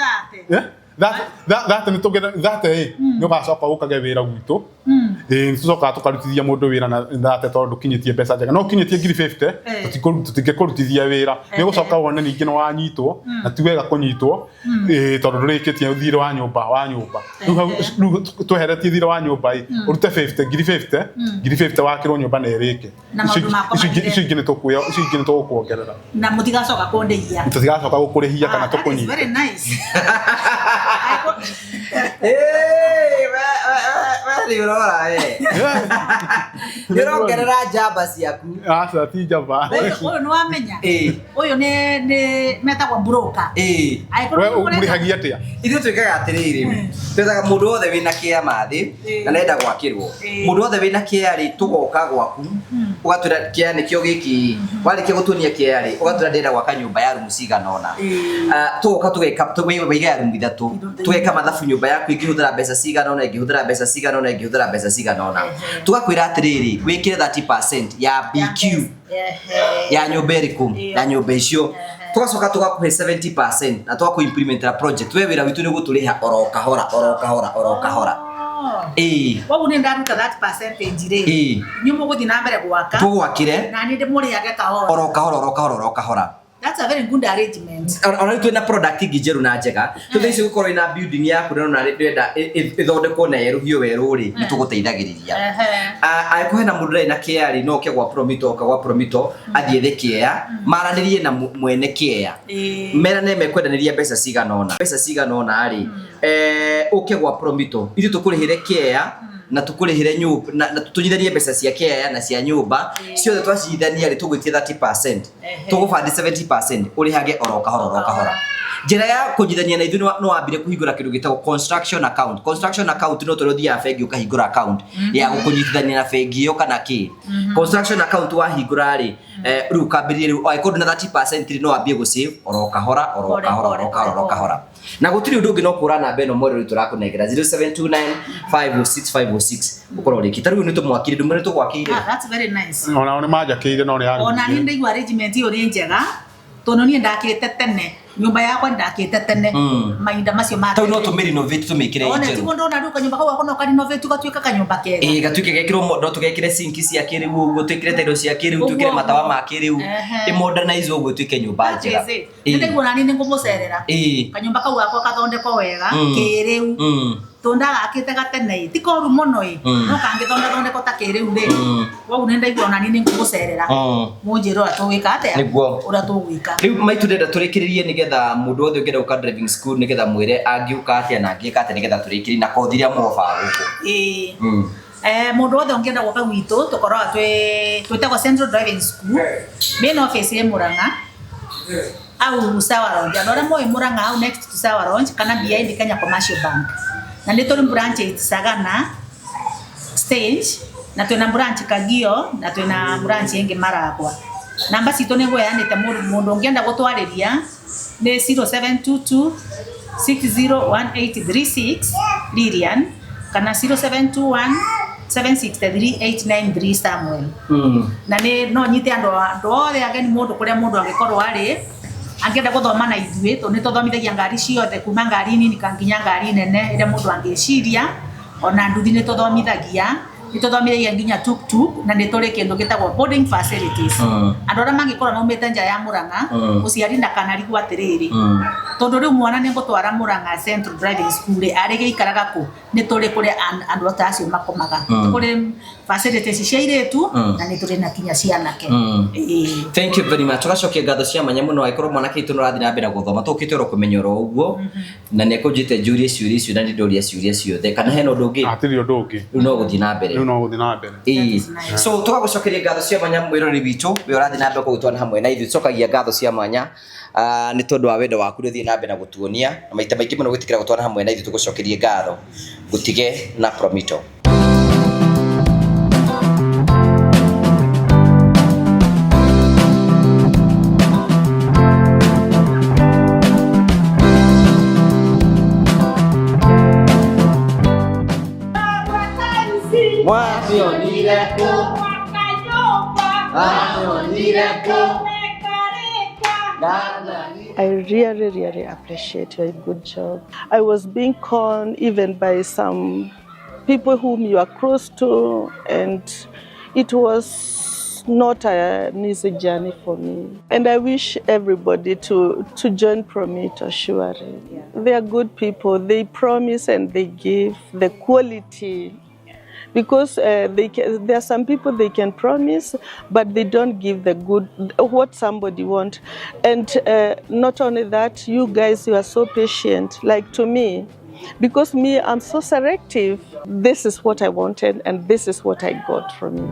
thate. Thate nĩ tũngĩenda thate ĩ nĩ ũgacoka ũkage wĩra gwitũ. Ĩ nĩ tũcokaga tũkarutithia mũndũ wĩra na thate tondũ ndũkinyĩtie mbeca njega. No ũkinyĩtie ngiri 50 tũtingĩkũrutithia wĩra. Nĩ ũgũcoka wone ningĩ nĩ wanyitwo na ti wega kũnyitwo tondũ ndũrĩkĩtie thirĩ wa nyũmba wa nyũmba. Rĩu tweheretie thirĩ wa nyũmba ĩ ũrute 50 ngiri 50 ngiri 50 wakĩrwo nyũmba na ĩrĩke. Icio ingĩ nĩ tũkuoya icio ingĩ nĩ tũgũkuongerera. Na mũtigacoka kũndĩhia. Tũtigacoka gũkũrĩhia kana tũkũnyite. Very nice. We nĩ ũrora we. Nĩ ũrongerera njamba ciaku. Aca ti njamba. Ũyũ nĩ wamenya. Ũyũ nĩ metagwo broker. We mũrĩhagia atĩa? Ithuĩ twĩkaga atĩrĩrĩ, twethaga mũndũ wothe wĩna kĩa mathĩ na nenda gwakĩrwo. Mũndũ wothe wĩna kĩa rĩ tũgoka gwaku ũgatwĩra kĩa nĩkĩo gĩkĩ warĩkia gũtuonia kĩa rĩ ũgatwĩra ndĩrenda gwaka nyũmba ya rumu cigana ũna. Tũgoka tũgeka waiga ya rumu ithatũ tũgeka mathabu nyũmba yaku ĩngĩhũthĩra mbeca cigana ũna ĩngĩhũthĩra mbeca cigana ũna ĩngĩhũthĩra mbeca cigana ũna. Tũgakwĩra atĩrĩrĩ wĩkĩre 30% ya BQ ya nyũmba ĩrĩkũ ya nyũmba icio tugacoka tũgakũhe 70% na tũgakũ implementera project we wĩra witũ nĩ gũtũrĩha oro kahora oro kahora oro kahora. Ĩĩ koguo nĩ ndaruta that percentage rĩ inyuĩ mũgũthiĩ na mbere gwaka tũgwakĩre na niĩ ndĩmũrĩhage kahora oro kahora oro kahora oro kahora. That's a very good arrangement. Ona rĩu twĩna product ingĩ njerũ na njega tondũ icio gũkorwo ina building yaku na nona ndĩrenda ĩthondekwo na yerũhio werũ rĩ nĩ tũgũteithagĩrĩria. Angĩkorwo hena mũndũ ũrarĩ na kĩa rĩ no oke gwa Promito oka gwa Promito athiĩ ethe kĩea maranĩrie na mwene kĩea merane mekwendanĩria mbeca cigana ũna mbeca cigana ũna rĩ ũke gwa Promito ithuĩ tũkũrĩhĩre kĩea na tũkũrĩhĩre nyũmba na tũnyithanie mbeca cia kĩea na cia nyũmba ciothe twacithania rĩ tũgwĩtie 30% tũgũbandi 70% ũrĩhage oro kahora oro kahora. Njĩra ya kũnyithania na ithuĩ no wambire kũhingũra kĩndũ gĩtagwo construction account. Construction account no tũrĩa ũthiaga bengi ũkahingũra account ya gũkũnyitithania na bengi ĩyo kana kĩ. Construction account wahingũra rĩ rĩu ũkambĩrĩria rĩu angĩkorwo ndũna 30% rĩ no wambie gũ save oro kahora oro kahora oro kahora oro kahora. Na gũtirĩ ũndũ ũngĩ no kũra namba ĩno mwerũ rĩu tũrakũnengera 0729 506 506 ũkorwo ũrĩki. Ta rĩu nĩ tũmwakire ndũmĩrĩri tũgwakĩire. That's very nice. Ona nĩ manjakĩire no nĩ yarĩ. Ona niĩ ndaigua arrangement ĩyo nĩ njega tondũ niĩ ndakĩte tene nyũmba yakwa ndakĩte tene mahinda macio ma tau no tũmĩ renovate tũmĩkĩre njerũ. Tiguo ndona rĩu kanyũmba kau gakwa no ka renovate gatuĩka kanyũmba kega. Ĩĩ gatuĩke gekĩrwo no tũgekĩre sinki cia kĩrĩu ũguo twĩkĩre tairo cia kĩrĩu twĩkĩre matawa ma kĩrĩu ĩ modernize ũguo ĩtuĩke nyũmba njega. Nĩ ndaigua nani nĩ ngũmũcerera. Kanyũmba kau gakwa gathondekwo wega kĩrĩu tondũ ndagakĩte gatene ti koru mũno ĩ no kangĩthondekwo ta kĩrĩu rĩ koguo nĩ ndaigua ona niĩ nĩ ngũmũcerera mũnjĩre ũrĩa tũgwĩka atĩa ũrĩa tũgwĩka. Rĩu maitũ ndĩrenda tũrĩkĩrĩrie nĩgetha mũndũ wothe ũngĩenda gũka driving school nĩgetha mwĩre angĩũka atĩa na angĩka atĩa nĩgetha tũrĩkĩrie na kothi iria mwobaga gũkũ. Ĩĩ mũndũ wothe ũngĩenda gũka gwitũ tũkoragwo twĩtagwo Central Driving School main office ĩ Murang'a au Sawa Lounge. Andũ arĩa moĩ Murang'a au next to Sawa Lounge kana behind Kenya Commercial Bank. Na nĩ tũrĩ branch Sagana stage na twĩna branch Kagio na twĩna branch ĩngĩ Maragwa. Namba citũ nĩ ngũheanĩte mũndũ ũngĩenda gũtwarĩria nĩ 0722 601836 Lilian kana 0721 763893 Samuel. Na nĩ no nyite andũ othe ageni mũndũ kũrĩa mũndũ angĩkorwo arĩ angĩenda gũthoma na ithuĩ tondũ nĩ tũthomithagia ngari ciothe kuma ngari nini nginya ngari nene ĩrĩa mũndũ angĩciria ona nduthi nĩ tũthomithagia nĩ tũthomithagia nginya tuk-tuk na nĩ tũrĩ kĩndũ gĩtagwo boarding facilities. Andũ arĩa mangĩkorwo maumĩte nja ya Murang'a mũciari ndakanarigwo atĩrĩrĩ Tondu riu mwana ni ngutwara Murang'a Central Driving School ri arigĩikaraga kũ? Nĩ tũrĩ kũrĩa andũ ta acio makomaga. Kũrĩ facilities cia airĩtu na nĩ tũrĩ na kinya cia anake. Ĩĩ. Thank you very much. Tugacokia ngatho cia mwanya muno angĩkorwo mwanake witũ nĩũrathiĩ na mbere na gũthoma tũkĩte oro kũmenya oro ũguo na nĩ akũnjĩte njũrie ciũria icio na nĩ ndoria ciũria ciothe kana hena ũndũ ũngĩ? Hatirĩ ũndũ ũngĩ. Rĩu no gũthiĩ na mbere. Rĩu no gũthiĩ na mbere. Ĩĩ. So tũgagũcokeria ngatho cia mwanya mwĩroreri witũ we ũrathiĩ na mbere gũgĩtwana hamwe na ithuĩ tũcokagia ngatho cia mwanya nĩ tondũ wa wendo waku ũrĩa ũthiĩ na mbere na gũtuonia na maita maingĩ mũno gwĩtĩkĩra gũtwana hamwe na ithuĩ tũgũcokerie ngatho gũtige na Promito. Mwamionire kũ? Mwamionire kũ? I really, really appreciate your good job. I was being conned even by some people whom you are close to, and it was not an easy journey for me. And I wish everybody to join Promito, surely. Yeah. They are good people. They promise and they give the quality. Because there are some people they can promise, but they don't give the good, what somebody want. And not only that, you guys, you are so patient. Like to me, because me, I'm so selective. This is what I wanted, and this is what I got from you.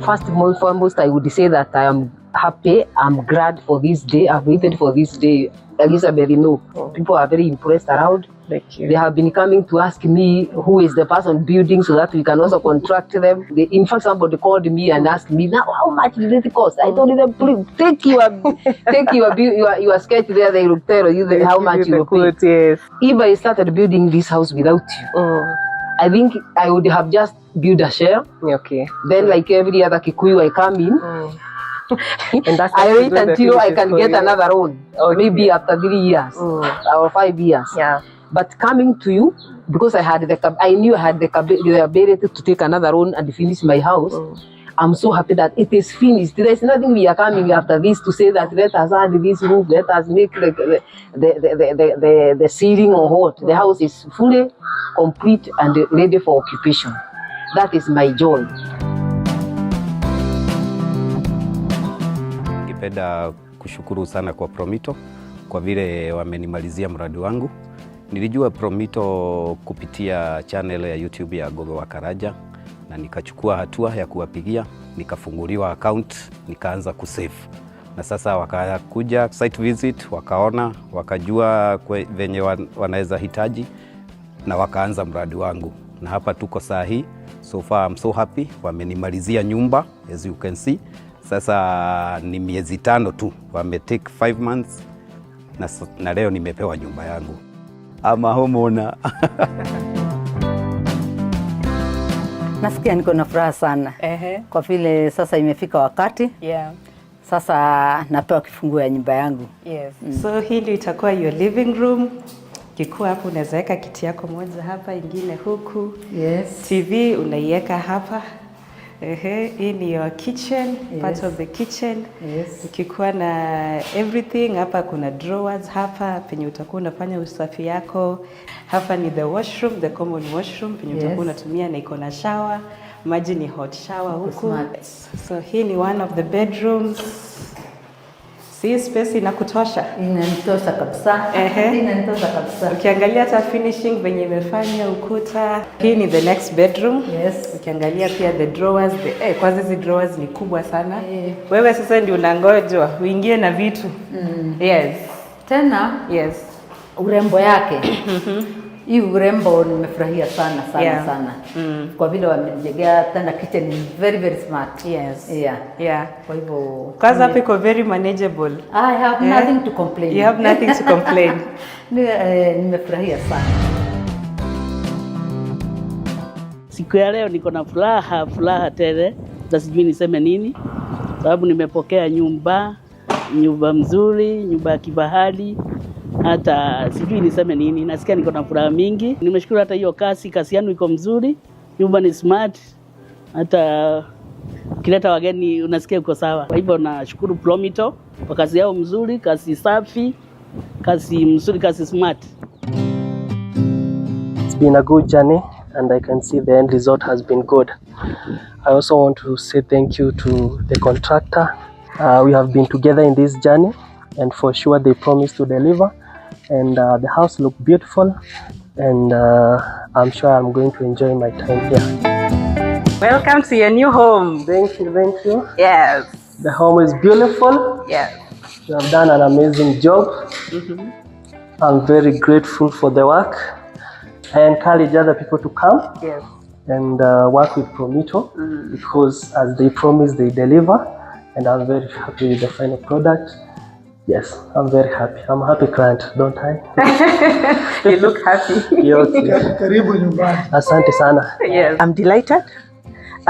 First and foremost, I would say that I am happy. I'm glad for this day. I've waited for this day. Elizabeth, you know, people are very impressed around. Thank you. They have been coming to ask me who is the person building so that we can also contract them. In fact, somebody called me and asked me, now how much did it cost? I told them, please take your sketch there. They will tell you how much you will pay. Yes. If I started building this house without you, I think I would have just built a shell. Okay. Then, like every other Kikuyu, I come in. And that's I wait until I can get another loan, okay. Maybe after 3 years or 5 years. Yeah. But coming to you, because I had I knew I had the ability to take another loan and finish my house. I'm so happy that it is finished. There is nothing we are coming after this to say that let us add this roof, let us make the ceiling or what. The house is fully complete and ready for occupation. That is my joy. Ningependa kushukuru sana kwa Promito kwa vile wamenimalizia mradi wangu. Nilijua Promito kupitia channel ya YouTube ya Gogo wa Karaja na nikachukua hatua ya kuwapigia, nikafunguliwa account, nikaanza kusave. Na sasa wakakuja site visit, wakaona, wakajua venye wanaweza hitaji na wakaanza mradi wangu. Na hapa tuko saa hii, so far I'm so happy, wamenimalizia nyumba as you can see. Sasa ni miezi 5 tu, wame take 5 months na leo nimepewa nyumba yangu. I'm a homeowner. Nasikia niko na furaha sana. Kwa vile sasa imefika wakati. Yeah. Sasa napewa kifunguo ya nyumba yangu. Yes. So hii ndio itakuwa your living room. Kikuwa hapo unaweza weka kiti yako moja hapa, ingine huku. Yes. TV unaiweka hapa. Hii ni your kitchen, yes. Part of the kitchen. Yes. Ukikuwa na everything hapa, kuna drawers hapa penye utakuwa unafanya usafi yako. Hapa ni the washroom, the common washroom penye yes. Utakuwa unatumia na iko na shower. Maji ni hot shower huku. Smart. So hii ni one of the bedrooms. Si space inakutosha? Inanitosha kabisa. Inanitosha kabisa. Ukiangalia hata finishing venye imefanya ukuta. Hii ni the next bedroom. Yes. Ukiangalia pia the drawers, kwanza hizi drawers ni kubwa sana. Wewe sasa ndio unangojwa uingie na vitu. Yes. Tena? Yes. Urembo yake. Hii urembo nimefurahia sana sana yeah. sana. Kwa vile wamejengea tena kitchen is very very smart. Yes. Yeah. Yeah. Kwa hivyo kwanza hapo iko very manageable. I have nothing to complain. You have nothing to complain. Nimefurahia sana. Siku ya leo niko na furaha tele, na sijui niseme nini sababu nimepokea nyumba mzuri, nyumba ya kifahari. Hata sijui niseme nini, nasikia niko na furaha mingi. Nimeshukuru hata hiyo kasi yangu iko mzuri, nyumba ni smart. Hata ukileta wageni unasikia uko sawa. Kwa hivyo nashukuru Promito kwa kazi yao mzuri, kazi safi, kazi mzuri, kazi smart. It's been a good journey and I can see the end result has been good. I also want to say thank you to the contractor. We have been together in this journey and for sure they promised to deliver, and the house looked beautiful, and I'm sure I'm going to enjoy my time here. Welcome to your new home. Thank you, thank you. Yes. The home is beautiful. Yes. You have done an amazing job. I'm very grateful for the work. I encourage other people to come and work with Promito because as they promise, they deliver, and I'm very happy with the final product. Yes, I'm very happy. I'm a happy client, don't I? You look happy. Okay. Karibu nyumbani. Asante sana. Yes. I'm delighted.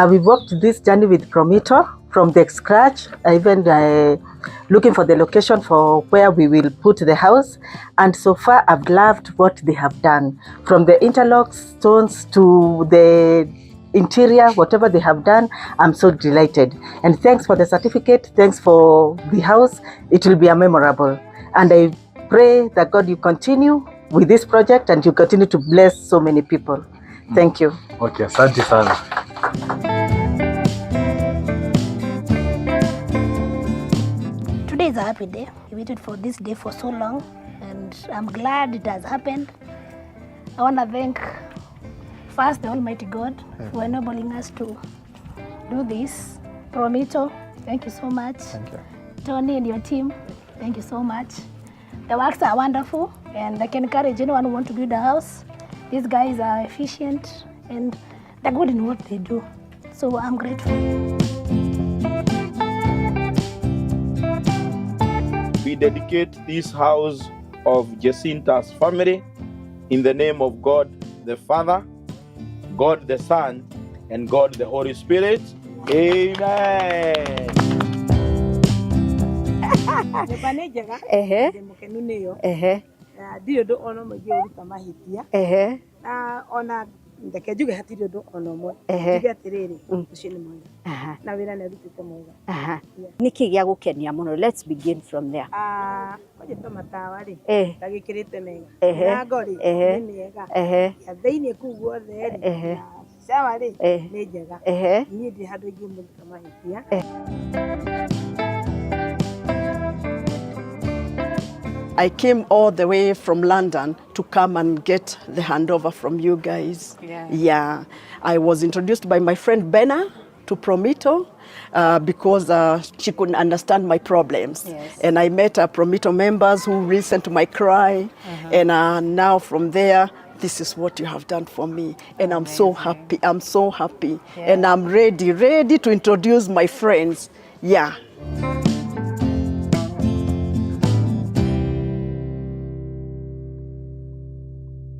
We walked this journey with Promito from the scratch, even looking for the location for where we will put the house. And so far, I've loved what they have done. From the interlock stones to the interior, whatever they have done, I'm so delighted. And thanks for the certificate. Thanks for the house. It will be a memorable. And I pray that God, you continue with this project and you continue to bless so many people. Thank you. Okay, asante sana. Today is a happy day. We waited for this day for so long, and I'm glad it has happened. I want to thank first the Almighty God for enabling us to do this. Promito, thank you so much. Thank you. Tony and your team, thank you so much. The works are wonderful, and I can encourage anyone who wants to build a house. These guys are efficient and they're good in what they do. So I'm grateful. We dedicate this house of Jecinta's family in the name of God the Father, God the Son, and God the Holy Spirit. Amen. Nyũmba nĩ njega. Ehe. Ndĩ mũkenu nĩyo. Ehe. Na ndirĩ ũndũ ona ũmwe ingĩũruta mahĩtia. Ehe. Na ona reke njuge hatirĩ ũndũ ona ũmwe. Ehe. Njuge atĩrĩrĩ, ũcio nĩ mwega. Na wĩra nĩ arutĩte mwega. Aha. Nĩkĩ gĩa gũkenia mũno? Let's begin from there. Ah, kwanja ta matawa rĩ, ndagĩkĩrĩte mega. Mĩrango rĩ, nĩ mĩega. Ya thĩiniĩ kũu guothe rĩ, na shower rĩ, nĩ njega. Niĩ ndirĩ handũ ingĩmũruta mahĩtia. I came all the way from London to come and get the handover from you guys. Yeah. I was introduced by my friend Benna to Promito because she couldn't understand my problems. Yes. And I met Promito members who listened to my cry. And now from there, this is what you have done for me. And I'm so happy. I'm so happy. And I'm ready to introduce my friends. Yeah.